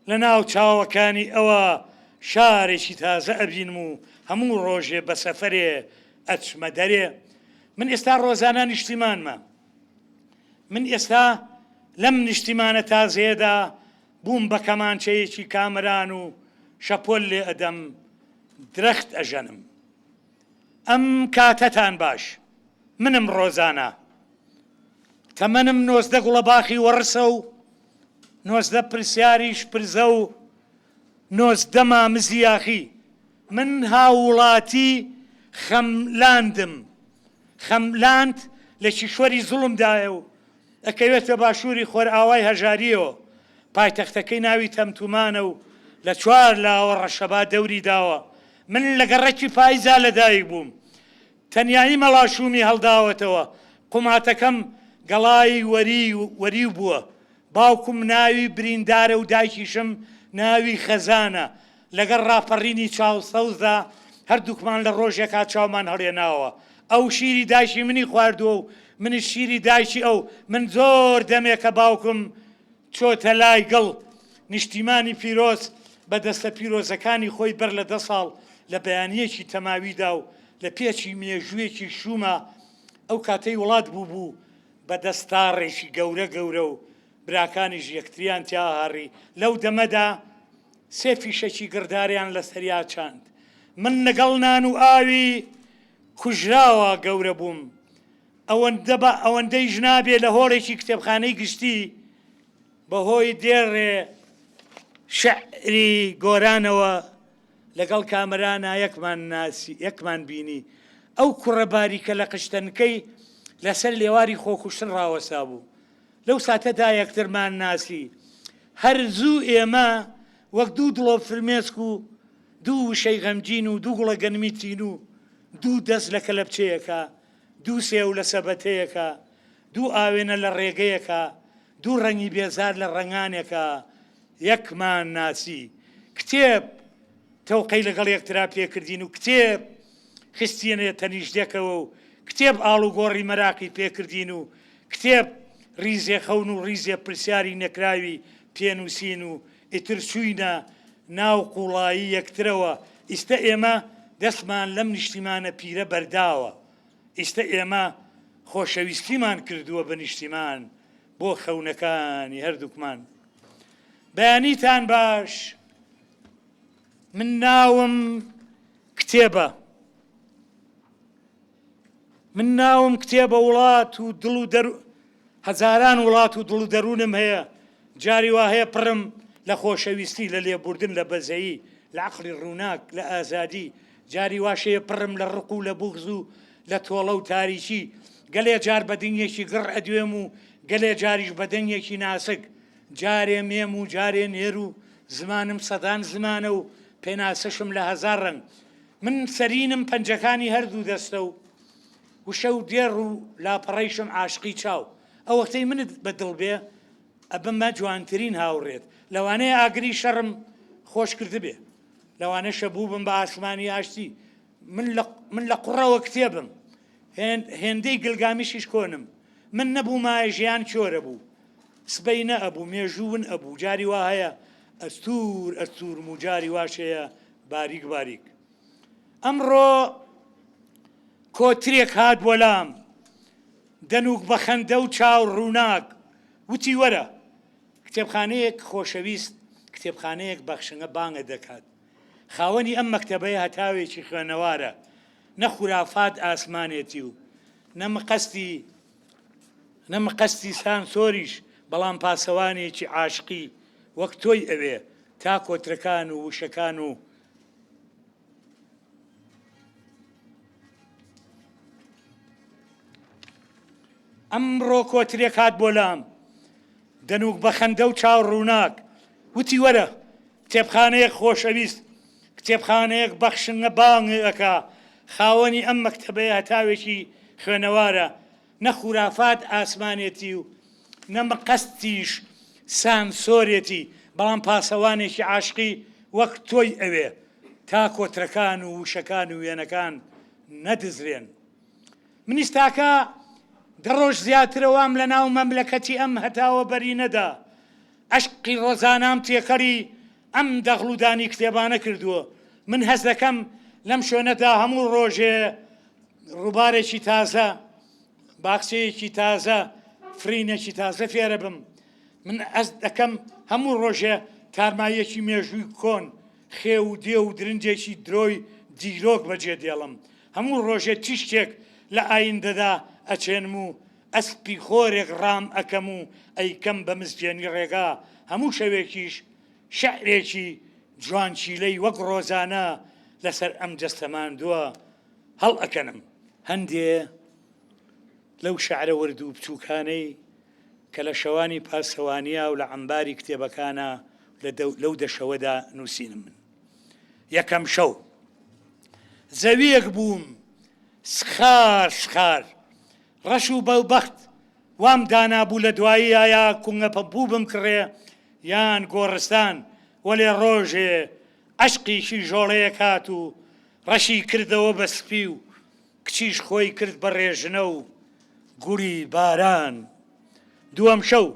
لە ناو چاوەکانی ئەوا شارێکی تازە ئەبینم و هەموو ڕۆژێ بە سەفەرێ ئەچمە دەرێ. من ئێستا ڕۆزانا نیشتیمانمە. من ئێستا لەم نیشتیمانە تازەیەدا بووم بە کەمانچەیەکی کامەران و شەپۆل لێ ئەدەم، درەخت ئەژەنم. ئەم کاتەتان باش. منم ڕۆزانا. تەمەنم 19 گوڵەباخی وەڕسە و 19 پرسیاری شپرزە و 19 مامزی یاخی. من هاووڵاتی خەملاندم. خەملاند لە کیشوەری زوڵمدایە و ئەکەوێتە باشووری خۆرئاوای هەژارییەوە، پایتەختەکەی ناوی تەمتومانە و لە چوار لاوە ڕەشەبا دەوری داوە. من لە گەڕەکی پایزا لەدایک بووم. تەنیایی مەڵاشوومی هەڵداوەتەوە. قوماتەکەم گەڵای وەریو بووە. باوکم ناوی بریندارە و دایکیشم ناوی خەزانە. لەگەڵ ڕاپەڕینی چاو سەوزدا هەردووکمان لە ڕۆژێکا چاومان هەڵێناوە. ئەو شیری دایکی منی خواردووە و منیش شیری دایکی ئەو. من زۆر دەمێکە باوکم چۆتە لای گڵ. نیشتیمانی پیرۆز بە دەستە پیرۆزەکانی خۆی بەر لە دە ساڵ لە بەیانییەکی تەماویدا و لە پێچی مێژوویەکی شووما ئەو کاتەی وڵات بووبوو بە. بە دەستاڕێکی گەورە گەورە و براکانیش یەکتریان تیا هاڕی. لەو دەمەدا سێ فیشەکی گڕداریان لە سەریا چاند. من لەگەڵ نان و ئاوی کوژراوە گەورە بووم. ئەوەندە بە ئەوەندەیش نابێ لە هۆڵێکی کتێبخانەی گشتی بە هۆی دێڕێ شیعری گۆرانەوە لەگەڵ کامەرانا یەکمان ناسی، یەکمان بینی. ئەو کوڕە باریکە لە قژتەنکەی لەسەر لێواری خۆکوشتن ڕاوەستابوو. لەو ساتەدا یەکترمان ناسی. هەر زوو ئێمە وەک دوو دڵۆپ فرمێسک و دوو وشەی غەمگین و دوو گوڵە گەنمی تینوو، دوو دەست لە کەلەپچەیەکا، دوو سێو لە سەبەتەیەکا، دوو ئاوێنە لە ڕێگەیەکا، دوو ڕەنگی بێزار لە ڕەنگانێکا، یەکمان ناسی. کتێب تەوقەی لەگەڵ یەکترا پێکردین و کتێب خستینە تەنیشت یەکەوە و کتێب ئاڵوگۆڕی مەراقی پێکردین و کتێب ڕیزێ خەون و ڕیزێ پرسیاری نەکراوی پێنووسین و ئیتر چووینە ناو قووڵایی یەکترەوە. ئیستە ئێمە دەستمان لەم نیشتیمانە پیرە بەرداوە. ئیستە ئێمە خۆشەویستیمان کردووە بە نیشتیمان بۆ خەونەکانی هەردووکمان. بەیانیتان باش. من ناوم کتێبە. من ناوم کتێبە وڵات و دڵ و دەر هەزاران وڵات و دڵ و دەروونم هەیە جاری وا هەیە پڕم لە خۆشەویستی لە لێبوردن لە بەزەیی لە عەقڵی ڕووناک لە ئازادی جاری واش هەیە پڕم لە ڕق و لە بوغز و لە تۆڵە و تاریکی گەلێ جار بە دنگێکی گڕ ئەدوێم و گەلێ جاریش بە دەنگێکی ناسک جارێ مێم و جارێ نێر و زمانم سەدان زمانە و پێناسەشم لە هەزار ڕەنگ من سەرینم پەنجەکانی هەردوو دەستە و وشە و دێڕ و لاپەڕەیشم عاشقی چاو ئەو وەختەی منت بە دڵ بێ ئەبمە جوانترین هاوڕێت لەوانەیە ئاگری شەڕم خۆش کردبێ لەوانەشە بووبم بە ئاسمانی ئاشتی من لە من لە قوڕەوە کتێبم هێندەی گلگامیشیش کۆنم من نەبوومایە ژیان کۆرە بوو سبەی نەئەبوو مێژوو ون ئەبوو جاری وا هەیە ئەستوور ئەستوورم و جاری واش هەیە باریک باریک. ئەمڕۆ کۆترێک هات بۆ لام، دەنووک بە خەندە و چاو ڕووناک، وتی وەرە. کتێبخانەیەک خۆشەویست، کتێبخانەیەک بەخشنگە بانگت دەکات. خاوەنی ئەم مەکتەبەیە هەتاوێکی خوێنەوارە، نە خورافات ئاسمانێتی و نە مقەستی نە مقەستی سانسۆریش، بەڵام پاسەوانێکی عاشقی وەک تۆی ئەوێ تا کۆترەکان و وشەکان و ئەمڕۆ کۆترێک هات بۆ لام دەنووک بە خەندە و چاو ڕووناک وتی وەرە کتێبخانەیەک خۆشەویست کتێبخانەیەک بەخشنگە بانگی ئەکا خاوەنی ئەم مەکتەبەیە هەتاوێکی خوێنەوارە نە خورافات ئاسمانێتی و نە مقەستیش سانسۆرێتی، بەڵام پاسەوانێکی عاشقی وەک تۆی ئەوێ تا کۆترەکان و وشەکان و وێنەکان نەدزرێن. من ئیستاکە دە ڕۆژ زیاترە وام لە ناو مەملەکەتی ئەم هەتاوە بەرینەدا عەشقی ڕۆزانام تێکەڵی ئەم دەغڵ و دانی کتێبانە کردووە. من هەست دەکەم لەم شوێنەدا هەموو ڕۆژێ ڕووبارێکی تازە، باخچەیەکی تازە، فڕینێکی تازە فێرەبم. من هەست دەکەم هەموو ڕۆژێ تارماییەکی مێژووی کۆن، خێو و دێو و درنجێکی درۆی دیرۆک بەجێ دێڵم. هەموو ڕۆژێ تیشکێک لە ئایندەدا ئەچێنم و ئەسپی خۆرێک ڕام ئەکەم و ئەیکەم بە مزگێنی ڕێگا، هەموو شەوێکیش شیعرێکی جوانچیلەی وەک ڕۆزانە لەسەر ئەم جەستە ماندووە هەڵئەکەنم. هەندێ لەو شیعرە ورد و بچووکانەی کە لە شەوانی پاسەوانیا و لە عەمباری کتێبەکانا لەو دە شەوەدا نووسینم من یەکەم شەو زەوییەک بووم سخار سخار ڕەش و بەوبەخت وام دانابوو لە دواییا یا کونگە پەمپوو بمکڕێ یان گۆڕستان، وەلێ ڕۆژێ عەشقی کیژۆڵەیەک هات و ڕەشی کردەوە بە سپی و کچیش خۆی کرد بە ڕێژنە و گوڵی باران. دووەم شەو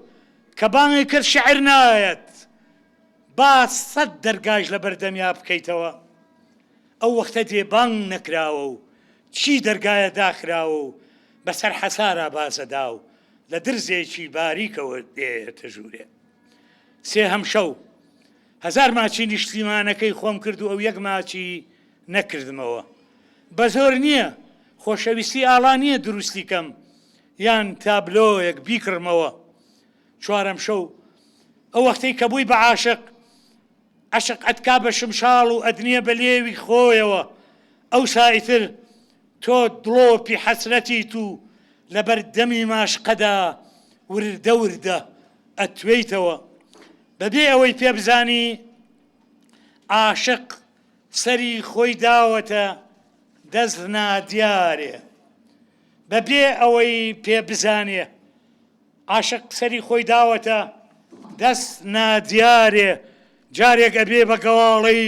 کە بانگی کرد شیعر نایەت، با سەت دەرگایش لە بەردەمیا بکەیتەوە. ئەو وەختە دێ بانگ نەکراوە و چی دەرگایە داخراوە و بەسەر حەسارا بازەدا و. لە درزێکی باریکەوە دێتە ژوورێ. سێهەم شەو، هەزار ماچی نیشتیمانەکەی خۆم کرد و ئەو یەک ماچی نەکردمەوە. بە زۆر نییە، خۆشەویستی ئاڵا نییە دروستی کەم یان تابلۆیەک بیکڕمەوە. چوارەم شەو، ئەو وەختەی کە بووی بە عاشق، عەشق ئەتکا بە شمشاڵ و ئەدنێ بە لێوی خۆیەوە، ئەوسا ئیتر تۆ دڵۆپی حەسرەتیت و لەبەر دەمی ماشقەدا وردە وردە ئەتوێیتەوە. بەبێ ئەوەی پێ بزانی عاشق سەری خۆی داوەتە دەست نادیارێ. بەبێ ئەوەی پێ بزانێ عاشق سەری خۆی داوەتە دەست نادیارێ، جارێک ئەبێ بە گەواڵەی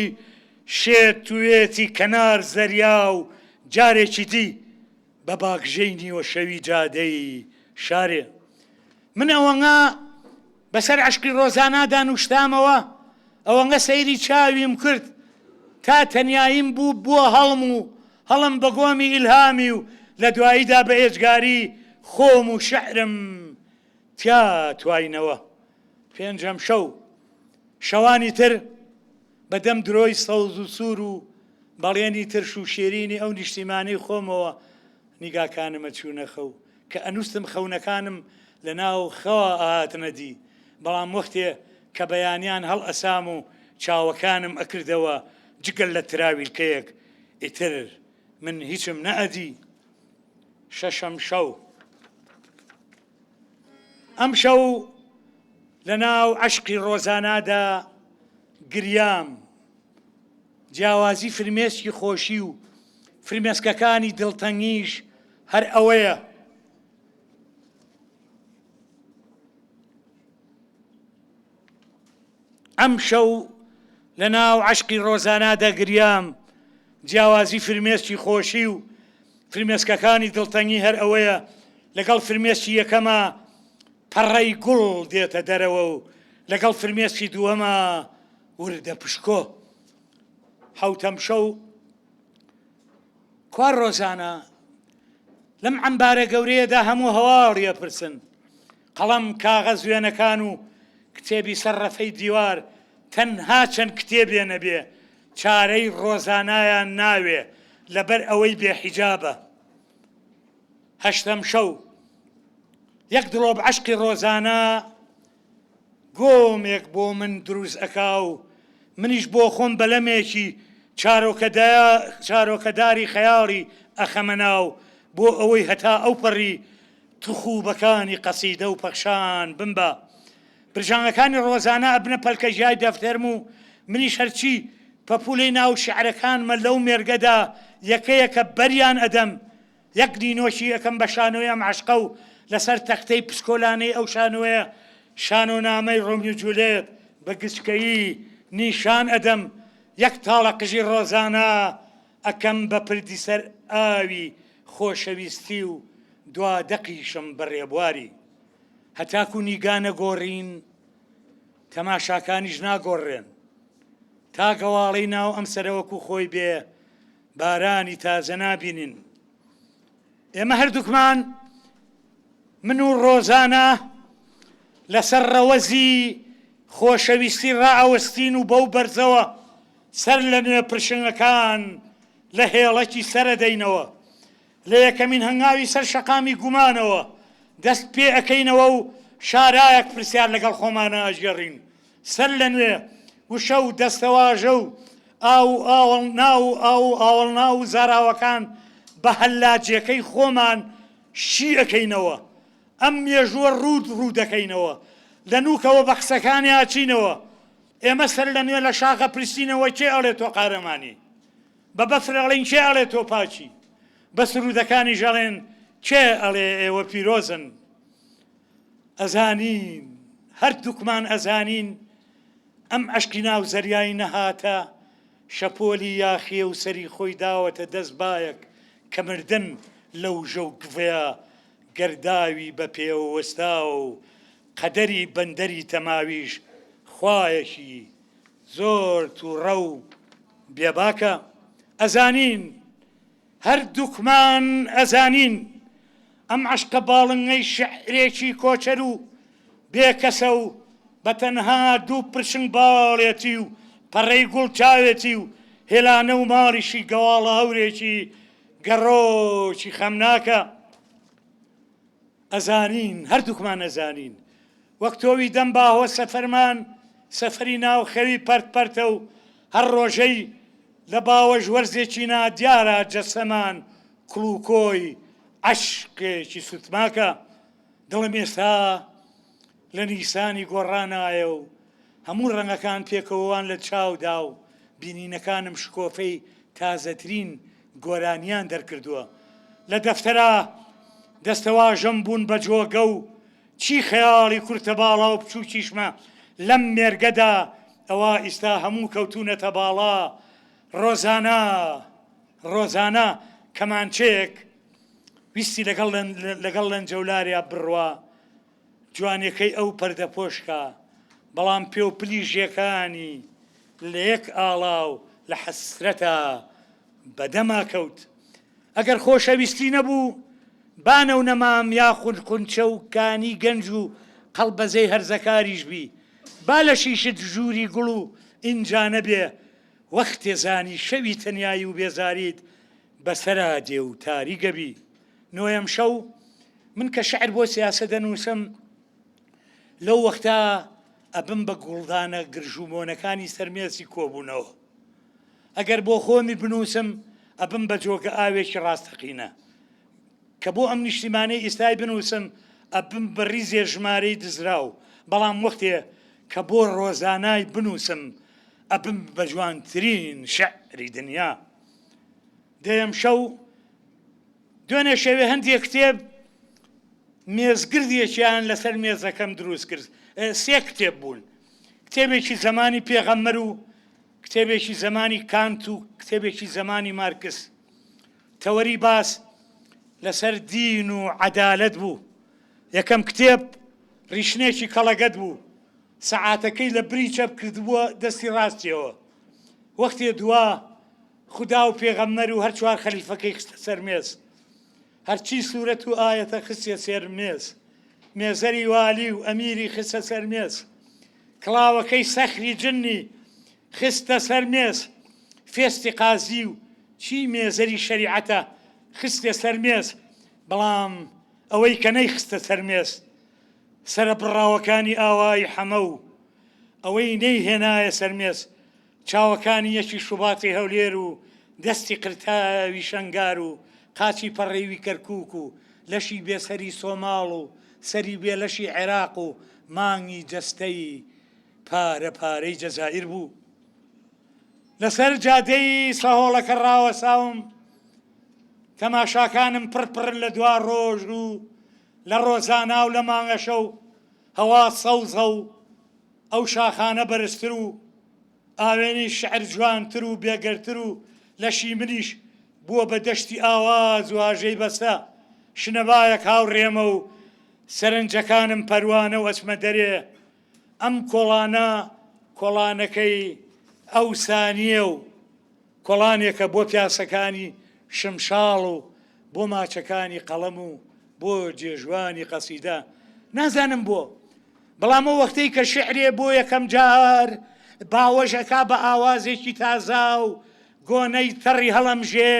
شێت وێتی کەنار زەریا و جارێکی دی بە باگژەی نیوە شەوی جادەی شارێ. من ئەوەنگە بەسەر عەشقی ڕۆزانادا نووشتامەوە، ئەوەنگە سەیری چاویم کرد تا تەنیاییم بوو بووە هەڵم و هەڵم بە گۆمی ئیلهامی و لە دواییدا بە ئێجگاری خۆم و شیعرم تیا تواینەوە. پێنجەم شەو، شەوانی تر بە دەم درۆی سەوز و سوور و بەڵێنی ترش و شێرینی ئەو نیشتیمانەی خۆمەوە نیگاکانم ئەچوونە خەو، کە ئەنووستم خەونەکانم لە ناو خەوا ئەهاتنە دی، بەڵام وەختێ کە بەیانیان هەڵئەسام و چاوەکانم ئەکردەوە جگە لە تراویلکەیەک ئیتر من هیچم نەئەدی. شەشەم شەو. ئەمشەو لە ناو عەشقی ڕۆزانادا گریام. جیاوازی فرمێسکی خۆشی و فرمێسکەکانی دڵتەنگیش هەر ئەوەیە. ئەمشەو لە ناو عەشقی ڕۆزانادا گریام، جیاوازی فرمێسکی خۆشی و فرمێسکەکانی دڵتەنگی هەر ئەوەیە لەگەڵ فرمێسکی یەکەما پەڕەی گوڵ دێتە دەرەوە و لەگەڵ فرمێسکی دووەما وردە پشکۆ. حەوتەم شەو کوا ڕۆزانا؟ لەم عەمبارە گەورەیەدا هەموو هەواڵی ئەپرسن. قەڵەم، کاغەز، وێنەکان و کتێبی سەر ڕەفەی دیوار تەنها چەند کتێبێ نەبێ چارەی ڕۆزانایان ناوێ لەبەر ئەوەی بێ حیجابە. هەشتەم شەو یەک دڵۆپ عەشقی ڕۆزانا گۆمێک بۆ من دروست ئەکا و منیش بۆ خۆم بەلەمێکی چارۆکەداری خەیاڵی ئەخەمە ناو بۆ ئەوەی هەتا ئەوپەڕی تخوبەکانی قەسیدە و پەخشان بمبا. برژانگەکانی ڕۆزانە ئەبنە پەلکەژیای دەفتەرم و منیش هەرچی پەپوولەی ناو شیعرەکانمە لەو مێرگەدا یەکە یەکە بەریان ئەدەم. یەک نینۆکی ئەکەم بە شانۆی ئەم عەشقە و لەسەر تەختەی پسکۆلانەی ئەو شانۆیە شانۆنامەی ڕۆمیو جولێت بە گچکەیی نیشان ئەدەم. یەک تاڵە قژی ڕۆزانە ئەکەم بە پردی سەر ئاوی خۆشەویستی و دوا دەقیشم بە ڕێبواری. هەتاکو نیگا نەگۆڕین تەماشاکانیش ناگۆڕرێن. تا گەواڵەی ناو ئەم سەرە وەکو خۆی بێ بارانی تازە نابینین. ئێمە هەردووکمان من و ڕۆزانا لەسەر ڕەوەزی خۆشەویستی ڕائەوەستین و بەو بەرزەوە سەر لە نوێ پرشنگەکان لە هێڵەکی سەرەدەینەوە. لە یەکەمین هەنگاوی سەر شەقامی گومانەوە دەست پێ ئەکەینەوە و شارایەک پرسیار لەگەڵ خۆمانا ئەگێڕین. سەر لە نوێ وشە و دەستەواژە و ئاو و ئاوەڵناو و ئاو و ئاوەڵناو و زاراوەکان بە هەللاجێکەی خۆمان شی ئەکەینەوە. ئەم مێژووە ڕووت ڕوو دەکەینەوە. لە نووکەوە بە قسەکانی ئەچینەوە. ئێمە سەر لە نوێ لە شاخ ئەپرسینەوە کێ ئەڵێ تۆ قارەمانی؟ بە بەفر ئەڵێن کێ ئەڵێ تۆ پاکی؟ بە سروودەکانیش ئەڵێن کێ ئەڵێ ئێوە پیرۆزن؟ ئەزانین، هەردووکمان ئەزانین ئەم عەشقی ناو زەریای نەهاتە شەپۆلی یاخییە و سەری خۆی داوەتە دەست بایەک کە مردن لەو ژە و گڤەیا گەرداوی بە پێوە وەستاوە و قەدەری بەندەری تەماویش خوایەکی زۆر تووڕە و بێباکە. ئەزانین، هەردووکمان ئەزانین. ئەم عەشقە باڵنگەی شیعرێکی کۆچەر و بێکەسە و بە تەنها دوو پرشنگ باڵێتی و پەڕەی گوڵ چاوێتی و هێلانە و ماڵیشی گەواڵە هەورێکی گەڕۆکی خەمناکە. ئەزانین، هەردووکمان ئەزانین، وەک تۆوی دەم باهۆ سەفەرمان سەفەری ناو خەوی پەرت پەرتە و هەر ڕۆژەی لە باوەش وەرزێکی نادیارا جەستەمان کوڵوکۆی عەشقێکی سوتماکە. دڵم ئێستا لە نیسانی گۆڕانایە و هەموو ڕەنگەکان پێکەوەوان لە چاودا و بینینەکانم شکۆفەی تازەترین گۆرانیان دەرکردووە لە دەفتەرا دەستەواژەم بوون بە جۆگە و چی خەیاڵی کورتە باڵا و بچووکیشمە لەم مێرگەدا ئەوا ئیستا هەموو کەوتوونەتە باڵا ڕۆزانا ڕۆزانا کەمانچەیەک ویستی لەگەڵ لەگەڵ لەنجەولاریا بڕوا جوانیەکەی ئەو پەردەپۆش کا، بەڵام پێ و پلی ژێکانی لە یەک ئاڵا و لە حەسرەتا بە دەما کەوت. ئەگەر خۆشەویستی نەبوو، بانە و نەمام یا خونچە و کانی گەنج و قەڵبەزەی هەرزەکاریش بی، با لەشیشت ژووری گوڵ و ئینجا نەبێ، وەختێ زانی شەوی تەنیایی و بێزاریت بەسەرا دێ و تاریک ئەبی. نۆیەم شەو من کە شعر بۆ سیاسە دەنووسم لەو وەختە ئەبم بە گوڵدانە گرژومۆنەکانی سەر مێزی کۆبوونەوە. ئەگەر بۆ خۆمی بنووسم ئەبم بە جۆگە ئاوێکی ڕاستەقینە. کە بۆ ئەم نیشتیمانەی ئیستای بنووسم ئەبم بە ڕیزێ ژمارەی دزراو، بەڵام وەختێ کە بۆ ڕۆزانای بنووسم ئەبم بە جوانترین شعری دنیا. دەیەم شەو دوێنێ شەوێ هەندێک کتێب مێزگردێکیان لەسەر مێزەکەم دروست کرد. سێ کتێب بوون، کتێبێکی زەمانی پێغەمبەر و کتێبێکی زەمانی کانت و کتێبێکی زەمانی مارکس. تەوەری باس لەسەر دین و عەدالەت بوو. یەکەم کتێب ڕیشنێکی کەڵەگەت بوو، سەعاتەکەی لە بری چەپ کردبووە دەستی ڕاستیەوە. وەختێ دوا خودا و پێغەمبەر و هەر چوار خەلیفەکەی خستە سەر مێز. هەرچی سورەت و ئایەتە خستیە سێر مێز. مێزەری والی و ئەمیری خستە سەر مێز. کڵاوەکەی سەخری جنی خستە سەر مێز. فێستی قازی و چی مێزەری شەریعەتە خستیە سەر مێز. بەڵام ئەوەی کە نەیخستە سەر مێز سەرە بڕاوەکانی ئاوایی حەمە و ئەوەی نەیهێنایە سەر مێز چاوەکانی یەکی شوباتی هەولێر و دەستی قرتاوی شەنگار و قاچی پەڕیوی کەرکوک و لەشی بێ سەری سۆماڵ و سەری بێ لەشی عێراق و مانگی جەستەی پارە پارەی جەزائیر بوو. لەسەر جادەی سەهۆڵەکە ڕاوەساوم، تەماشاکانم پڕ پڕن لە دوا ڕۆژ و لە ڕۆزانا و لە مانگەشەو، هەوا سەوزە و ئەو شاخانە بەرزتر و ئاوێنەی شیعر جوانتر و بێگەردتر و لەشی منیش بووە بە دەشتی ئاواز و هاژەی بەستە شنەبایەک هاوڕێمە و سەرنجەکانم پەروانە و ئەچمە دەرێ ئەم کۆڵانە کۆڵانەکەی ئەوسا نییە و کۆڵانێکە بۆ پیاسەکانی شمشاڵ و بۆ ماچەکانی قەڵەم و بۆ جێژوانی قەسیدە. نازانم بۆ، بەڵام ئەو وەختەی کە شیعرێ بۆ یەکەم جار باوەش ئەکا بە ئاوازێکی تازە و گۆنەی تەڕی هەڵەمژێ،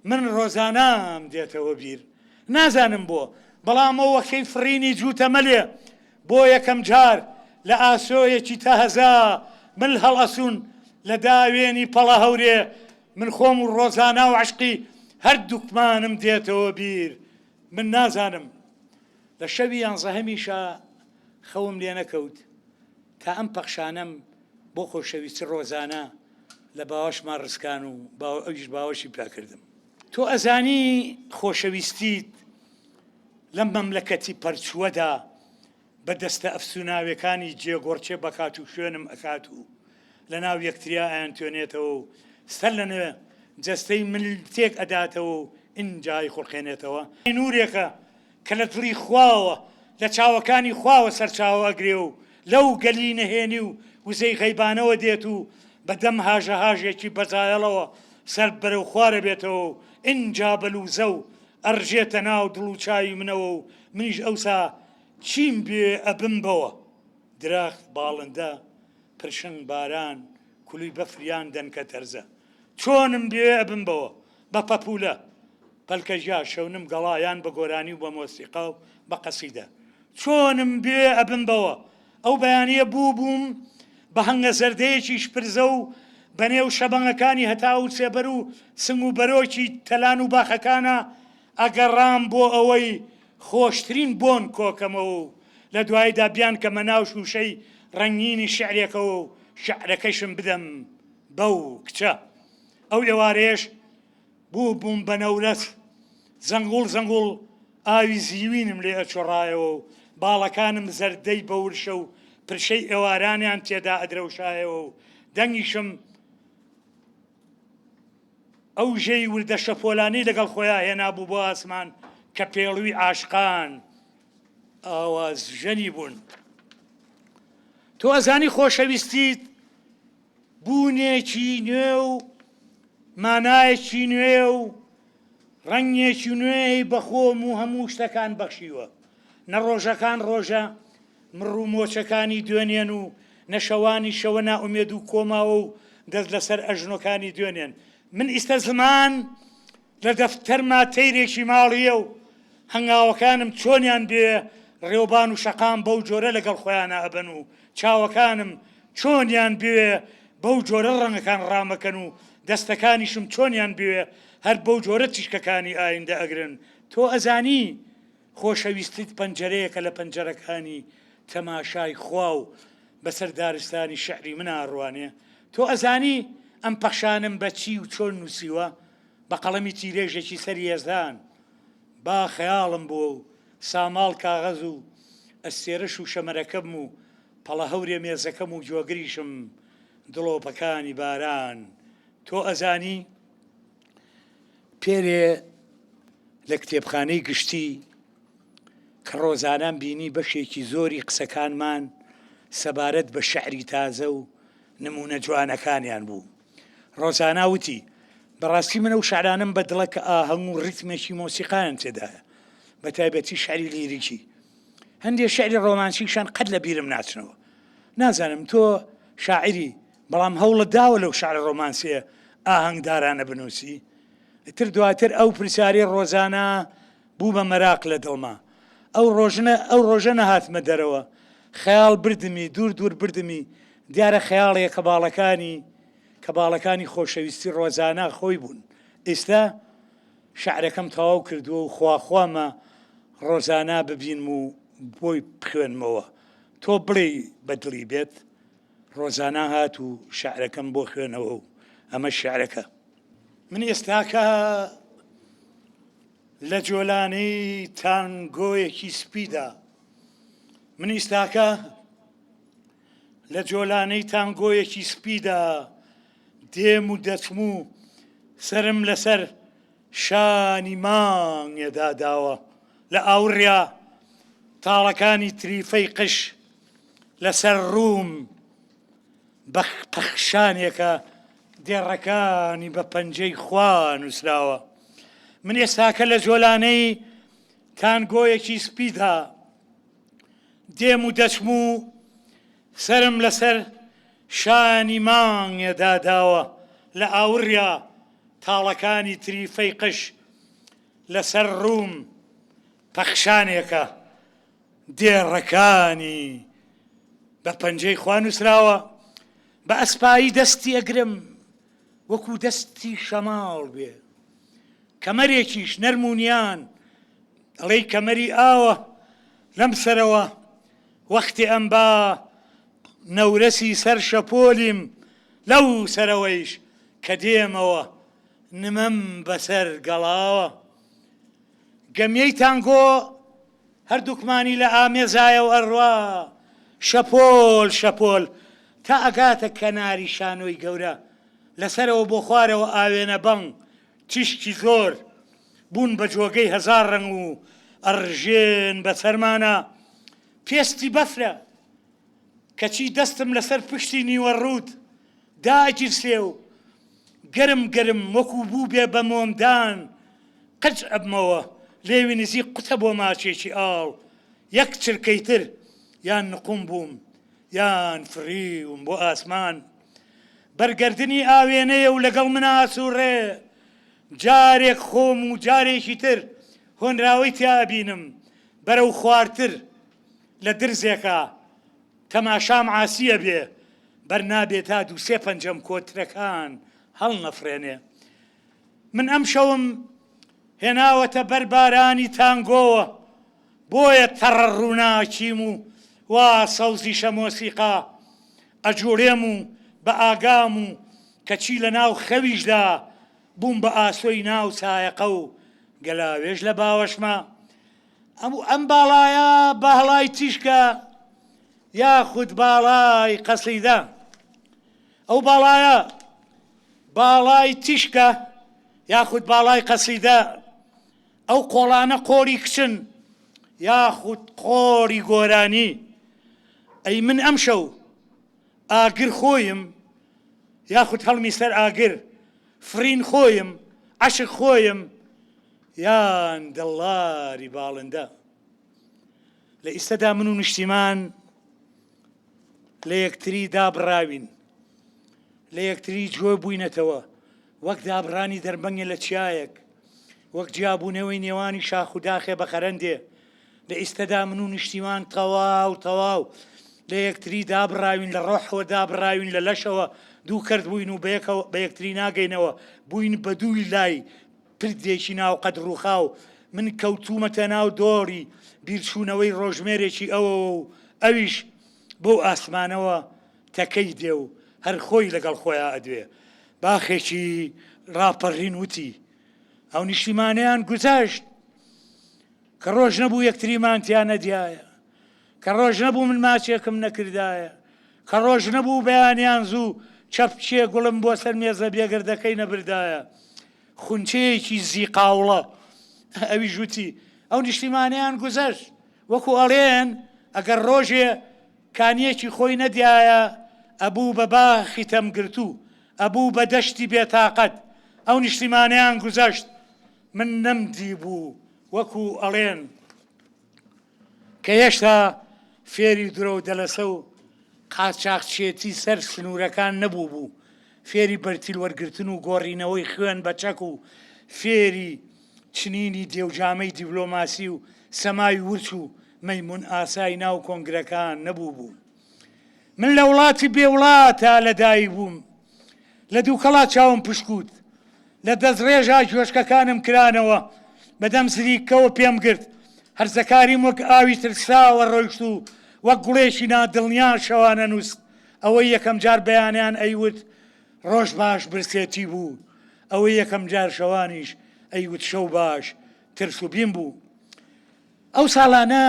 من ڕۆزانام دێتەوە بیر. نازانم بۆ، بەڵام ئەو وەختەی فڕینی جووتە مەلێ بۆ یەکەم جار لە ئاسۆیەکی تازە مل هەڵئەسوون لە داوێنی پەڵە هەورێ، من خۆم و ڕۆزانا و عەشقی هەردووکمانم دێتەوە بیر. من نازانم. لە شەوی یانزەهەمیشا خەوم لێ نەکەوت تا ئەم پەخشانەم بۆ خۆشەویستی ڕۆزانا لە باوەشما ڕسکان و ئەویش باوەشی پیا کردم. تۆ ئەزانی خۆشەویستیت لەم مەملەکەتی پەرچووەدا بە دەستە ئەفسووناوێکانی جێگۆڕکێ بە کات و شوێنم ئەکات و لە ناو یەکتریا ئەیانتوێنێتەوە و سەر لە نوێ جەستەی من تێک ئەداتەوە و ئینجا ئەیخوڵقێنێتەوە. نوورێکە کە لە دڵی خواوە، لە چاوەکانی خواوە سەرچاوە ئەگرێ و لەو گەلی نهێنی و وزەی غەیبانەوە دێت و بە دەم هاژەهاژێکی بەزایەڵەوە سەر بەرەو خوار ئەبێتەوە و ئینجا بە لووزە و. ئەڕژێتە ناو دڵ و چاوی منەوە و منیش ئەوسا چیم بوێ ئەبم بەوە. درەخت، باڵندە، پرشنگ، باران، کولوی بەفر یان دەنکە تەرزە. چۆنم بوێ ئەبم بەوە. بە پەپوولە، پەلکەژیا، شەونم، گەڵا یان بە گۆرانی و بە مۆسیقا و بە قەسیدە. چۆنم بوێ ئەبم بەوە. ئەو بەیانییە بووبووم بە هەنگە زەردەیەکی شپرزە و بە نێو شەبەنگەکانی هەتاو و سێبەر و سنگ و بەرۆکی تەلان و باخەکانا ئەگەڕام بۆ ئەوەی خۆشترین بۆن کۆکەمەوە و لە دواییدا بیانکەمە ناو شووشەی ڕەنگینی شیعرێکەوە و شیعرەکەیشم بدەم بەو کچە. ئەو ئێوارەیەش بووبووم بە نەورەس، زەنگوڵ زەنگوڵ ئاوی زیوینم لێ ئەچۆڕایەوە و باڵەکانم زەردەی بە ورشە و پرشەی ئێوارانیان تێدا ئەدرەوشایەوە و دەنگیشم ئەو ژێی وردە شەپۆلانەی لەگەڵ خۆیا هێنابوو بۆ ئاسمان کە پێڵوی عاشقان ئاوازژەنی بوون. تۆ ئەزانی خۆشەویستیت بوونێکی نوێ و مانایەکی نوێ و ڕەنگێکی نوێی بە خۆم و هەموو شتەکان بەخشیوە. نە ڕۆژەکان ڕۆژە مڕ و مۆچەکانی دوێنێن و نە شەوانی شەوە نائومێد و کۆماوە و دەست لەسەر ئەژنۆکانی دوێنێن. من ئیستە زمان لە دەفتەرما تەیرێکی ماڵییە و هەنگاوەکانم چۆنیان بوێ ڕێوبان و شەقام بەو جۆرە لەگەڵ خۆیانا ئەبەن و چاوەکانم چۆنیان بوێ بەو جۆرە ڕەنگەکان ڕامەکەن و دەستەکانیشم چۆنیان بوێ هەر بەو جۆرە تیشکەکانی ئایندە ئەگرن. تۆ ئەزانی خۆشەویستیت پەنجەرەیەکە لە پەنجەرەکانی تەماشای خوا و بەسەر دارستانی شیعری منا ئەڕوانێ. تۆ ئەزانی ئەم پەخشانەم بە چی و چۆن نووسیوە؟ بە قەڵەمی تیرێژێکی سەر یەزدان. با خەیاڵم بووە و ساماڵ کاغەز و ئەستێرە شووشەمەرەکەم و پەڵە هەورێ مێزەکەم و گوێگریشم دڵۆپەکانی باران. تۆ ئەزانی؟ پێرێ لە کتێبخانەی گشتی کە ڕۆزانام بینی بەشێکی زۆری قسەکانمان سەبارەت بە شعری تازە و نمونە جوانەکانیان بوو. ڕۆزانا وتی، بەڕاستی من ئەو شعرانەم بە دڵە کە ئاهەنگ و ڕیتمێکی مۆسیقایان تێدایە، بە تایبەتی شعری لیریکی. هەندێ شعری ڕۆمانسیشان قەت لە بیرم ناچنەوە. نازانم تۆ شاعیری، بەڵام هەوڵت داوە لەو شعرە ڕۆمانسییە ئاهەنگدارانە بنووسی؟ ئیتر دواتر ئەو پرسیارەی ڕۆزانا بوو بە مەراق لە دڵما. ئەو ڕۆژنە ئەو ڕۆژە نەهاتمە دەرەوە. خەیاڵ بردمی، دوور دوور بردمی. دیارە خەیاڵێ کە باڵەکانی کە باڵەکانی خۆشەویستی ڕۆزانا خۆی بوون. ئیستا شعرەکەم تەواو کردووە و خواخوامە ڕۆزانا ببینم و بۆی بخوێنمەوە. تۆ بڵێی بە دڵی بێت؟ ڕۆزانا هات و شعرەکەم بۆ خوێنەوە و ئەمەش شعرەکە. من ئێستاکە لە جۆلانەی تانگۆیەکی سپیدا من ئیستاکە لە جۆلانەی تانگۆیەکی سپیدا دێم و دەچم و سرم لەسەر شانی مانگێ داداوە لە ئاوڕیا تاڵەکانی تریفەی قش لەسەر ڕووم بە پەخشانێکە دێڕەکانی بە پەنجەی خوا نووسراوە. من ئێستاکە لە جۆلانەی تانگۆیەکی سپیدا دێم و دەچم و سەرم لەسەر شانی مانگێ داداوە لە ئاوڕیا تاڵەکانی تریفەی قژ لەسەر ڕووم پەخشانێکە دێڕەکانی بە پەنجەی خوا نووسراوە، بە ئەسپایی دەستی ئەگرم وەکوو دەستی شەماڵ بێ، کەمەرێکیش نەرم و نیان ئەڵێی کەمەری ئاوە لەم سەرەوە، وەختێ ئەمبا نەورەسی سەر شەپۆلیم لەو سەرەوەیش کە دێمەوە نمەم بەسەر گەڵاوە. گەمیەی تانگۆ هەردووکمانی لە ئامێزایە و ئەڕوا شەپۆل شەپۆل تا ئەگاتە کەناری شانۆی گەورە، لە سەرەوە بۆ خوارەوە ئاوێنە بەنگ تیشکی زۆر بوون بە جۆگەی هەزار ڕەنگ و ئەڕژێن بە سەرمانا. پێستی بەفرە، کەچی دەستم لەسەر پشتی نیوە ڕووت دائەگیرسێ و گەرم گەرم وەکوو بووبێ بە مۆمدان قرچ ئەبمەوە. لێوی نزیک قوتە بۆ ماچێکی ئاڵ، یەک چرکەی تر یان نقوم بووم یان فڕیوم بۆ ئاسمان. بەر گەردنی ئاوێنەیە و لەگەڵ منا ئەسووڕێ. جارێک خۆم و جارێکی تر هۆنراوەی تیا ئەبینم. بەرەو خوارتر لە درزێکا تەماشام عاسی ئەبێ. بەر نابێ تا دوو سێ پەنجەم کۆترەکان هەڵنەفڕێنێ. من ئەمشەوم هێناوەتە بەر بارانی تانگۆوە، بۆیە تەڕە ڕووناکیم و وا سەوزیشە مۆسیقا ئەجوڵێم و بە ئاگام و کەچی لە ناو خەویشدا بووم بە ئاسۆی ناو سایەقە و گەلاوێژ لە باوەشما. ئەم باڵایە باڵای تیشکە یاخود باڵای قەسیدە؟ ئەو باڵایە باڵای تیشکە یاخود باڵای قەسیدە؟ ئەو قۆڵانە قۆری کچن یاخود قۆری گۆرانی؟ ئەی من ئەمشەو ئاگر خۆیم یاخود هەڵمی سەر ئاگر؟ فڕین خۆیم، عەشق خۆیم یان دڵاری باڵندە؟ لە ئیستەدا من و نیشتیمان لە یەکتری دابڕاوین، لە یەکتری جوێ بووینەتەوە، وەک دابڕانی دەربەنگێ لە چیایەک، وەک جیابوونەوەی نێوانی شاخ و داخێ بە قەرەندێ. لە ئیستەدا من و نیشتیمان تەواو تەواو لە یەکتری دابڕاوین، لە ڕۆحەوە دابڕاوین، لە لەشەوە دوو کەرت بووین و بەیەکەوە بە یەکتری ناگەینەوە، بووین بە دووی لای پردێکی ناو قەد ڕووخاو، من کەوتوومەتە ناو دۆڕی بیرچوونەوەی ڕۆژمێرێکی ئەوەوە و ئەویش بەو ئاسمانەوە تەکەی دێ و هەر خۆی لەگەڵ خۆیا ئەدوێ. باخێکی ڕاپەڕین وتی، ئەو نیشتیمانەیان گوزەشت کە ڕۆژ نەبوو یەکتریمان تیا نەدیایە، کە ڕۆژ نەبوو من ماچێکم نەکردایە، کە ڕۆژ نەبوو بەیانیان زوو چەپکێ گوڵم بۆ سەر مێزە بێگەردەکەی نەبردایە. خونچەیەکی زیقاوڵە. ئەویش وتی، ئەو نیشتیمانەیان گوزەشت. وەکو ئەڵێن ئەگەر ڕۆژێ کانییەکی خۆی نەدیایە، ئەبوو بە باخی تەمگرتوو، ئەبوو بە دەشتی بێتاقەت. ئەو نیشتیمانەیان گوزەشت. من نەمدیبوو وەکو ئەڵێن کە هێشتا فێری درۆو دەلەسە و قاچاخچێتی سەر سنوورەکان نەبووبوو، فێری بەرتیل وەرگرتن و گۆڕینەوەی خوێن بە چەک و فێری چنینی دێوجامەی دیبلۆماسی و سەمای ورچ و مەیموون ئاسای ناو کۆنگرەکان نەبووبوو. من لە وڵاتی بێ وڵاتا لە دایک بووم، لە دووکەڵا چاوم پشکووت، لە دەستڕێژا گوێچکەکانم کرانەوە، بە دەم زریکەوە پێم گرت، هەرزەکاریم وەک ئاوی ترساوە ڕۆیشت و وەک گوڵێکی نادڵنیا شەوانە نووست، ئەوەی یەکەم جار بەیانیان ئەیوت ڕۆژ باش برسێتی بوو، ئەوەی یەکەم جار شەوانیش ئەیوت شەو باش ترس و بیم بوو. ئەو ساڵانە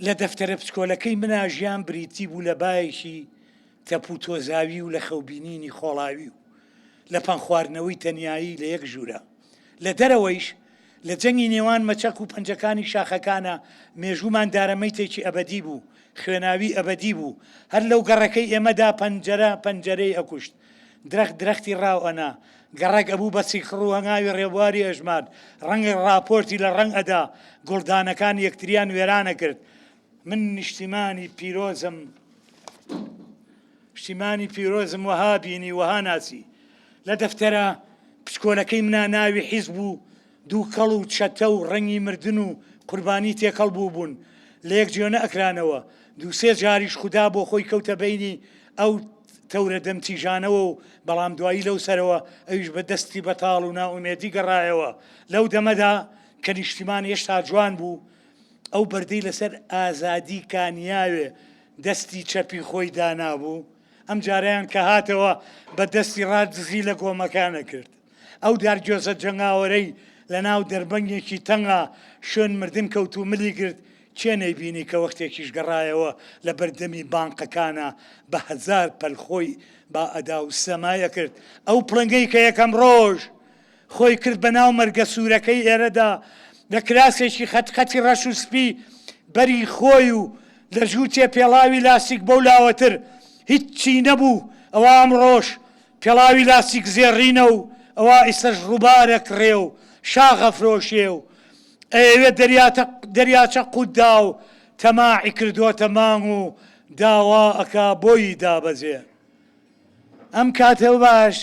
لە دەفتەرە بچکۆلەکەی منا ژیان بریتی بوو لە بایەکی تەپوتۆزاوی و لە خەوبینینی خۆڵاوی و لە پەنگخواردنەوەی تەنیایی لە یەک ژوورا. لە دەرەوەیش، لە جەنگی نێوان مەچەک و پەنجەکانی شاخەکانا، مێژوومان دارەمەیتێکی ئەبەدی بوو، خوێناویی ئەبەدی بوو. هەر لەو گەڕەکەی ئێمەدا پەنجەرە پەنجەرەی ئەکوشت. درەخت درەختی ڕاو ئەنا. گەڕەک ئەبوو بە سیخڕ و هەنگاوی ڕێبواری ئەژمارد. ڕەنگ ڕاپۆرتی لە ڕەنگ ئەدا. گوڵدانەکان یەکتریان وێران ئەکرد. من نیشتیمانی پیرۆزم شتیمانی پیرۆزم وەها بینی وەها ناسی لە دەفتەرە پچکۆلەکەی منا ناوی حیزب و دووکەڵ و چەتە و ڕەنگی مردن و قوربانی تێکەڵ بوو بوون لە یەک جێ نەئەکرانەوە دووسێ جاریش خودا بۆ خۆی کەوتە بەینی ئەو تەورە دەم تیژانەوە و بەڵام دوایی لەو سەرەوە ئەویش بە دەستی بەتاڵ و نائومێدی گەڕایەوە لەو دەمەدا کە نیشتیمان هێشتا جوان بوو ئەو بەردەی لەسەر ئازادی کانیاوێ دەستی چەپی خۆی دانابوو، ئەمجارەیان کە هاتەوە بە دەستی ڕاست دزی لە گۆمەکان ئەکرد. ئەو دارگوێزە جەنگاوەرەی لەناو دەربەنگێکی تەنگا شوێن مردن کەوت و ملی گرت، کێ نەیبینی کە وەختێکیش گەڕایەوە لە بەردەمی بانقەکانا بە هەزار پەل خۆی با ئەدا و سەمای ئەکرد. ئەو پڵنگەی کە یەکەم ڕۆژ خۆی کرد بە ناو مەرگە سوورەکەی ئێرەدا، لە کراسێکی خەت خەتی ڕەش و سپی بەری خۆی و لە جووتێ پێڵاوی لاستیک بەو لاوەتر هیچی نەبوو، ئەوا ئەمڕۆش پێڵاوی لاستیک زێڕینە و ئەوا ئیستەش ڕووبارەک ڕێ و شاخ ئەفرۆشێ و ئەیەوێ دەریاچە قوت دا و تەماعی کردۆتە مانگ و داوا ئەکا بۆی دابەزێ. ئەم کاتە باش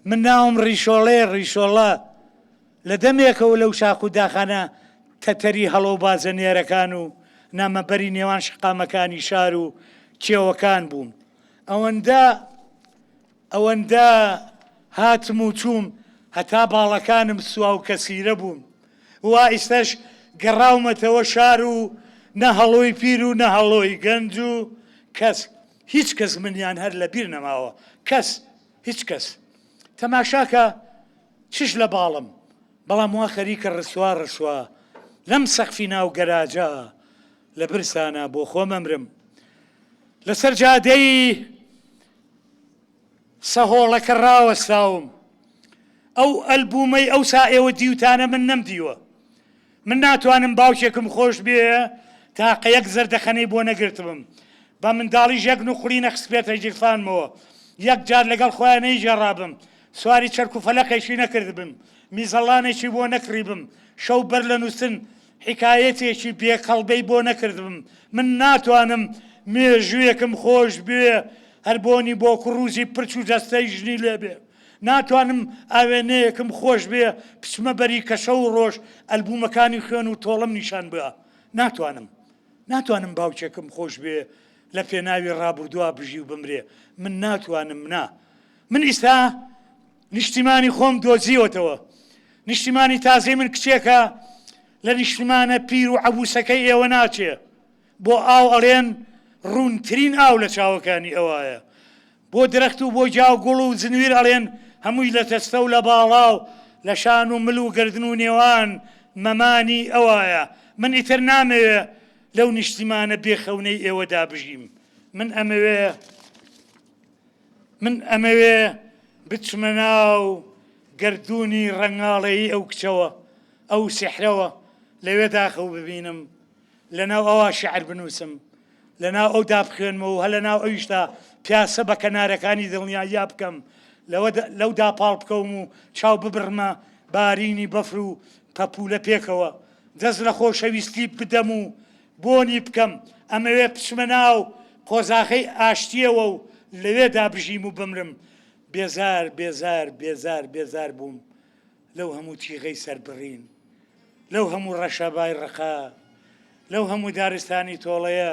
من ناوم ڕیشۆڵەیە ڕیشۆڵە لە دەمێکەوە لەو شاخ و داخانە تەتەری هەڵۆ و بازە نێرەکان و نامەبەری نێوان شەقامەکانی شار و کێوەکان بووم. ئەوەندە ئەوەندە هاتم و چووم هەتا باڵەکانم سوا و کەسیرە بوون. وا ئیستەش گەڕاومەتەوە شار و نە هەڵۆی پیر و نە هەڵۆی گەنج و کەس هیچ کەس منیان هەر لە بیر نەماوە. کەس هیچ کەس. تەماشاکە چش لە باڵم، بەڵام وا خەریکە ڕسوا ڕسوا لەم سەقفی ناو گەراجە لە برسانا بۆ خۆم ئەمرم. لەسەر جادەی سەهۆڵەکە ڕاوەستاوم. ئەو ئەلبوومەی ئەوسا ئێوە دیوتانە من نەمدیوە. من ناتوانم باوکێکم خۆش بوێ تاقە یەک زەردەخەنەی بۆ نەگرتبم، بە منداڵیش یەک نوقڵی نەخستبێتە گیرفانمەوە، یەک جار لەگەڵ خۆیان نەیگێڕابم، سواری چەرک و فەلەقێکی نەکردبم، میزەڵانێکی بۆ نەکڕیبم، شەو بەر لە نووستن حیکایەتێکی بێ کەڵبەی بۆ نەکردبم، من ناتوانم مێژووێکم خۆش بوێ هەر بۆنی بۆکوڕوزی پرچ و جەستەی ژنی لێ بێ. ناتوانم ئاوێنەیەکم خۆش بێ بچمە بەری کە شەو و ڕۆژ ئەلبوومەکانی خوێن و تۆڵەم نیشان با. ناتوانم. ناتوانم باوکێکم خۆش بێ لە پێناوی ڕابوردووا بژی و بمرێ. من ناتوانم نا. من ئیستا نیشتیمانی خۆم دۆزیوەتەوە. نیشتیمانی تازەی من کچێکە لە نیشتیمانە پیر و عەبووسەکەی ئێوە ناچێ. بۆ ئاو ئەڵێن ڕوونترین ئاو لە چاوەکانی ئەوایە. بۆ درەخت و بۆ گیا و گوڵ و زنویر ئەڵێن هەمووی لە جەستە و لە باڵا و لە شان و مل و گەردن و نێوان مەمانی ئەوایە. من ئیتر نامەوێ لەو نیشتیمانە بێ خەونەی ئێوەدا بژیم. من ئەمەوێ من ئەمەوێ بچمە ناو گەردوونی ڕەنگاڵەیی ئەو کچەوە، ئەو سیحرەوە، لەوێدا خەو ببینم. لەناو ئەوا شیعر بنووسم، لەناو ئەودا بخوێنمەوە و هەر لەناو ئەویشدا پیاسە بە کەنارەکانی دڵنیاییا بکەم، لەودا پاڵ بکەوم و چاو ببڕمە بارینی بەفر و پەپوولە پێکەوە دەست لە خۆشەویستی بدەم و بۆنی بکەم، ئەمەوێ بچمە ناو قۆزاخەی ئاشتییەوە و لەوێدا بژیم و بمرم. بێزار، بێزار، بێزار، بێزار بووم. لەو هەموو تیغەی سەربڕین، لەو هەموو ڕەشەبای ڕقە، لەو هەموو دارستانی تۆڵەیە،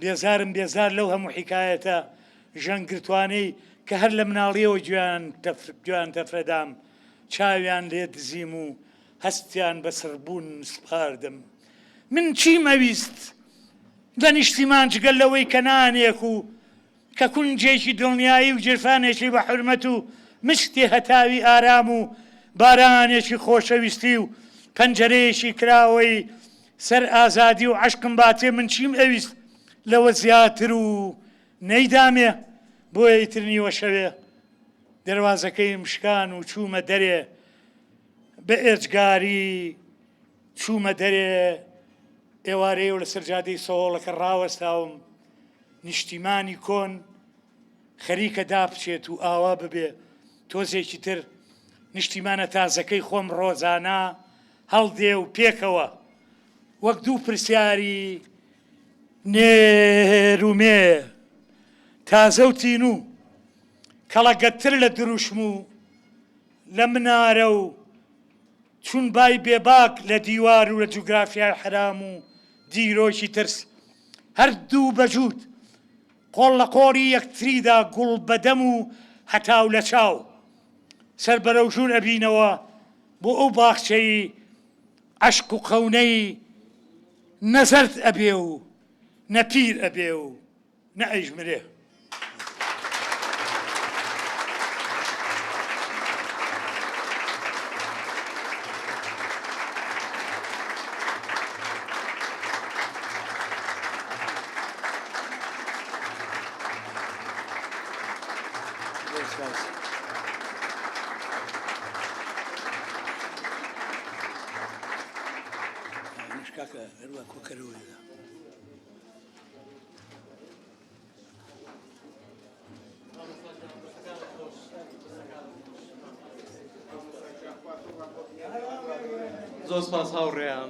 بێزارم بێزار لەو هەموو حیکایەتە ژەنگگرتوانەی کە هەر لە مناڵییەوە گوێیان تەفرەدام، چاویان لێ دزیم و هەستیان بە سڕبوون سپاردم. من چیم ئەویست لە نیشتیمان جگە لەوەی کە نانێک و کە کونجێکی دڵنیایی و گیرفانێکی بە حورمەت و مشتی هەتاوی ئارام و بارانێکی خۆشەویستی و پەنجەرەیەکی کراوەی سەر ئازادی و عەشقم باتێ من چیم ئەویست لەوە زیاتر و نەیدامێ بۆیە ئیتر نیوە شەوێ دەروازەکەیم شکان و چوومە دەرێ بە ئێجگاری چوومە دەرێ ئێوارەیە و لەسەر جادەی سەهۆڵەکە ڕاوەستاوم نیشتیمانی کۆن خەریکە دابچێت و ئاوا ببێ تۆزێکی تر نیشتیمانە تازەکەی خۆم ڕۆزانە هەڵدێ و پێکەوە وەک دوو پرسیاری نێر و مێ تازە و تینوو کەڵەگەتتر لە دروشم و لە منارە و چون بای بێباک لە دیوار و لە جوگرافیای حەرام و دیرۆکی ترس، هەردوو بە جووت، قۆڵ لە قۆڵی یەکتریدا گوڵ بە دەم و هەتاو لە چاو، سەر بەرەو ژوور ئەبینەوە بۆ ئەو باخچەی عەشق و خەونەی نە زەرد ئەبێ و نە پیر ئەبێ و نە ئەیژمرێ. کاکە هەروە کۆکەرەوەیە. زۆر سپاس هاوڕێیان.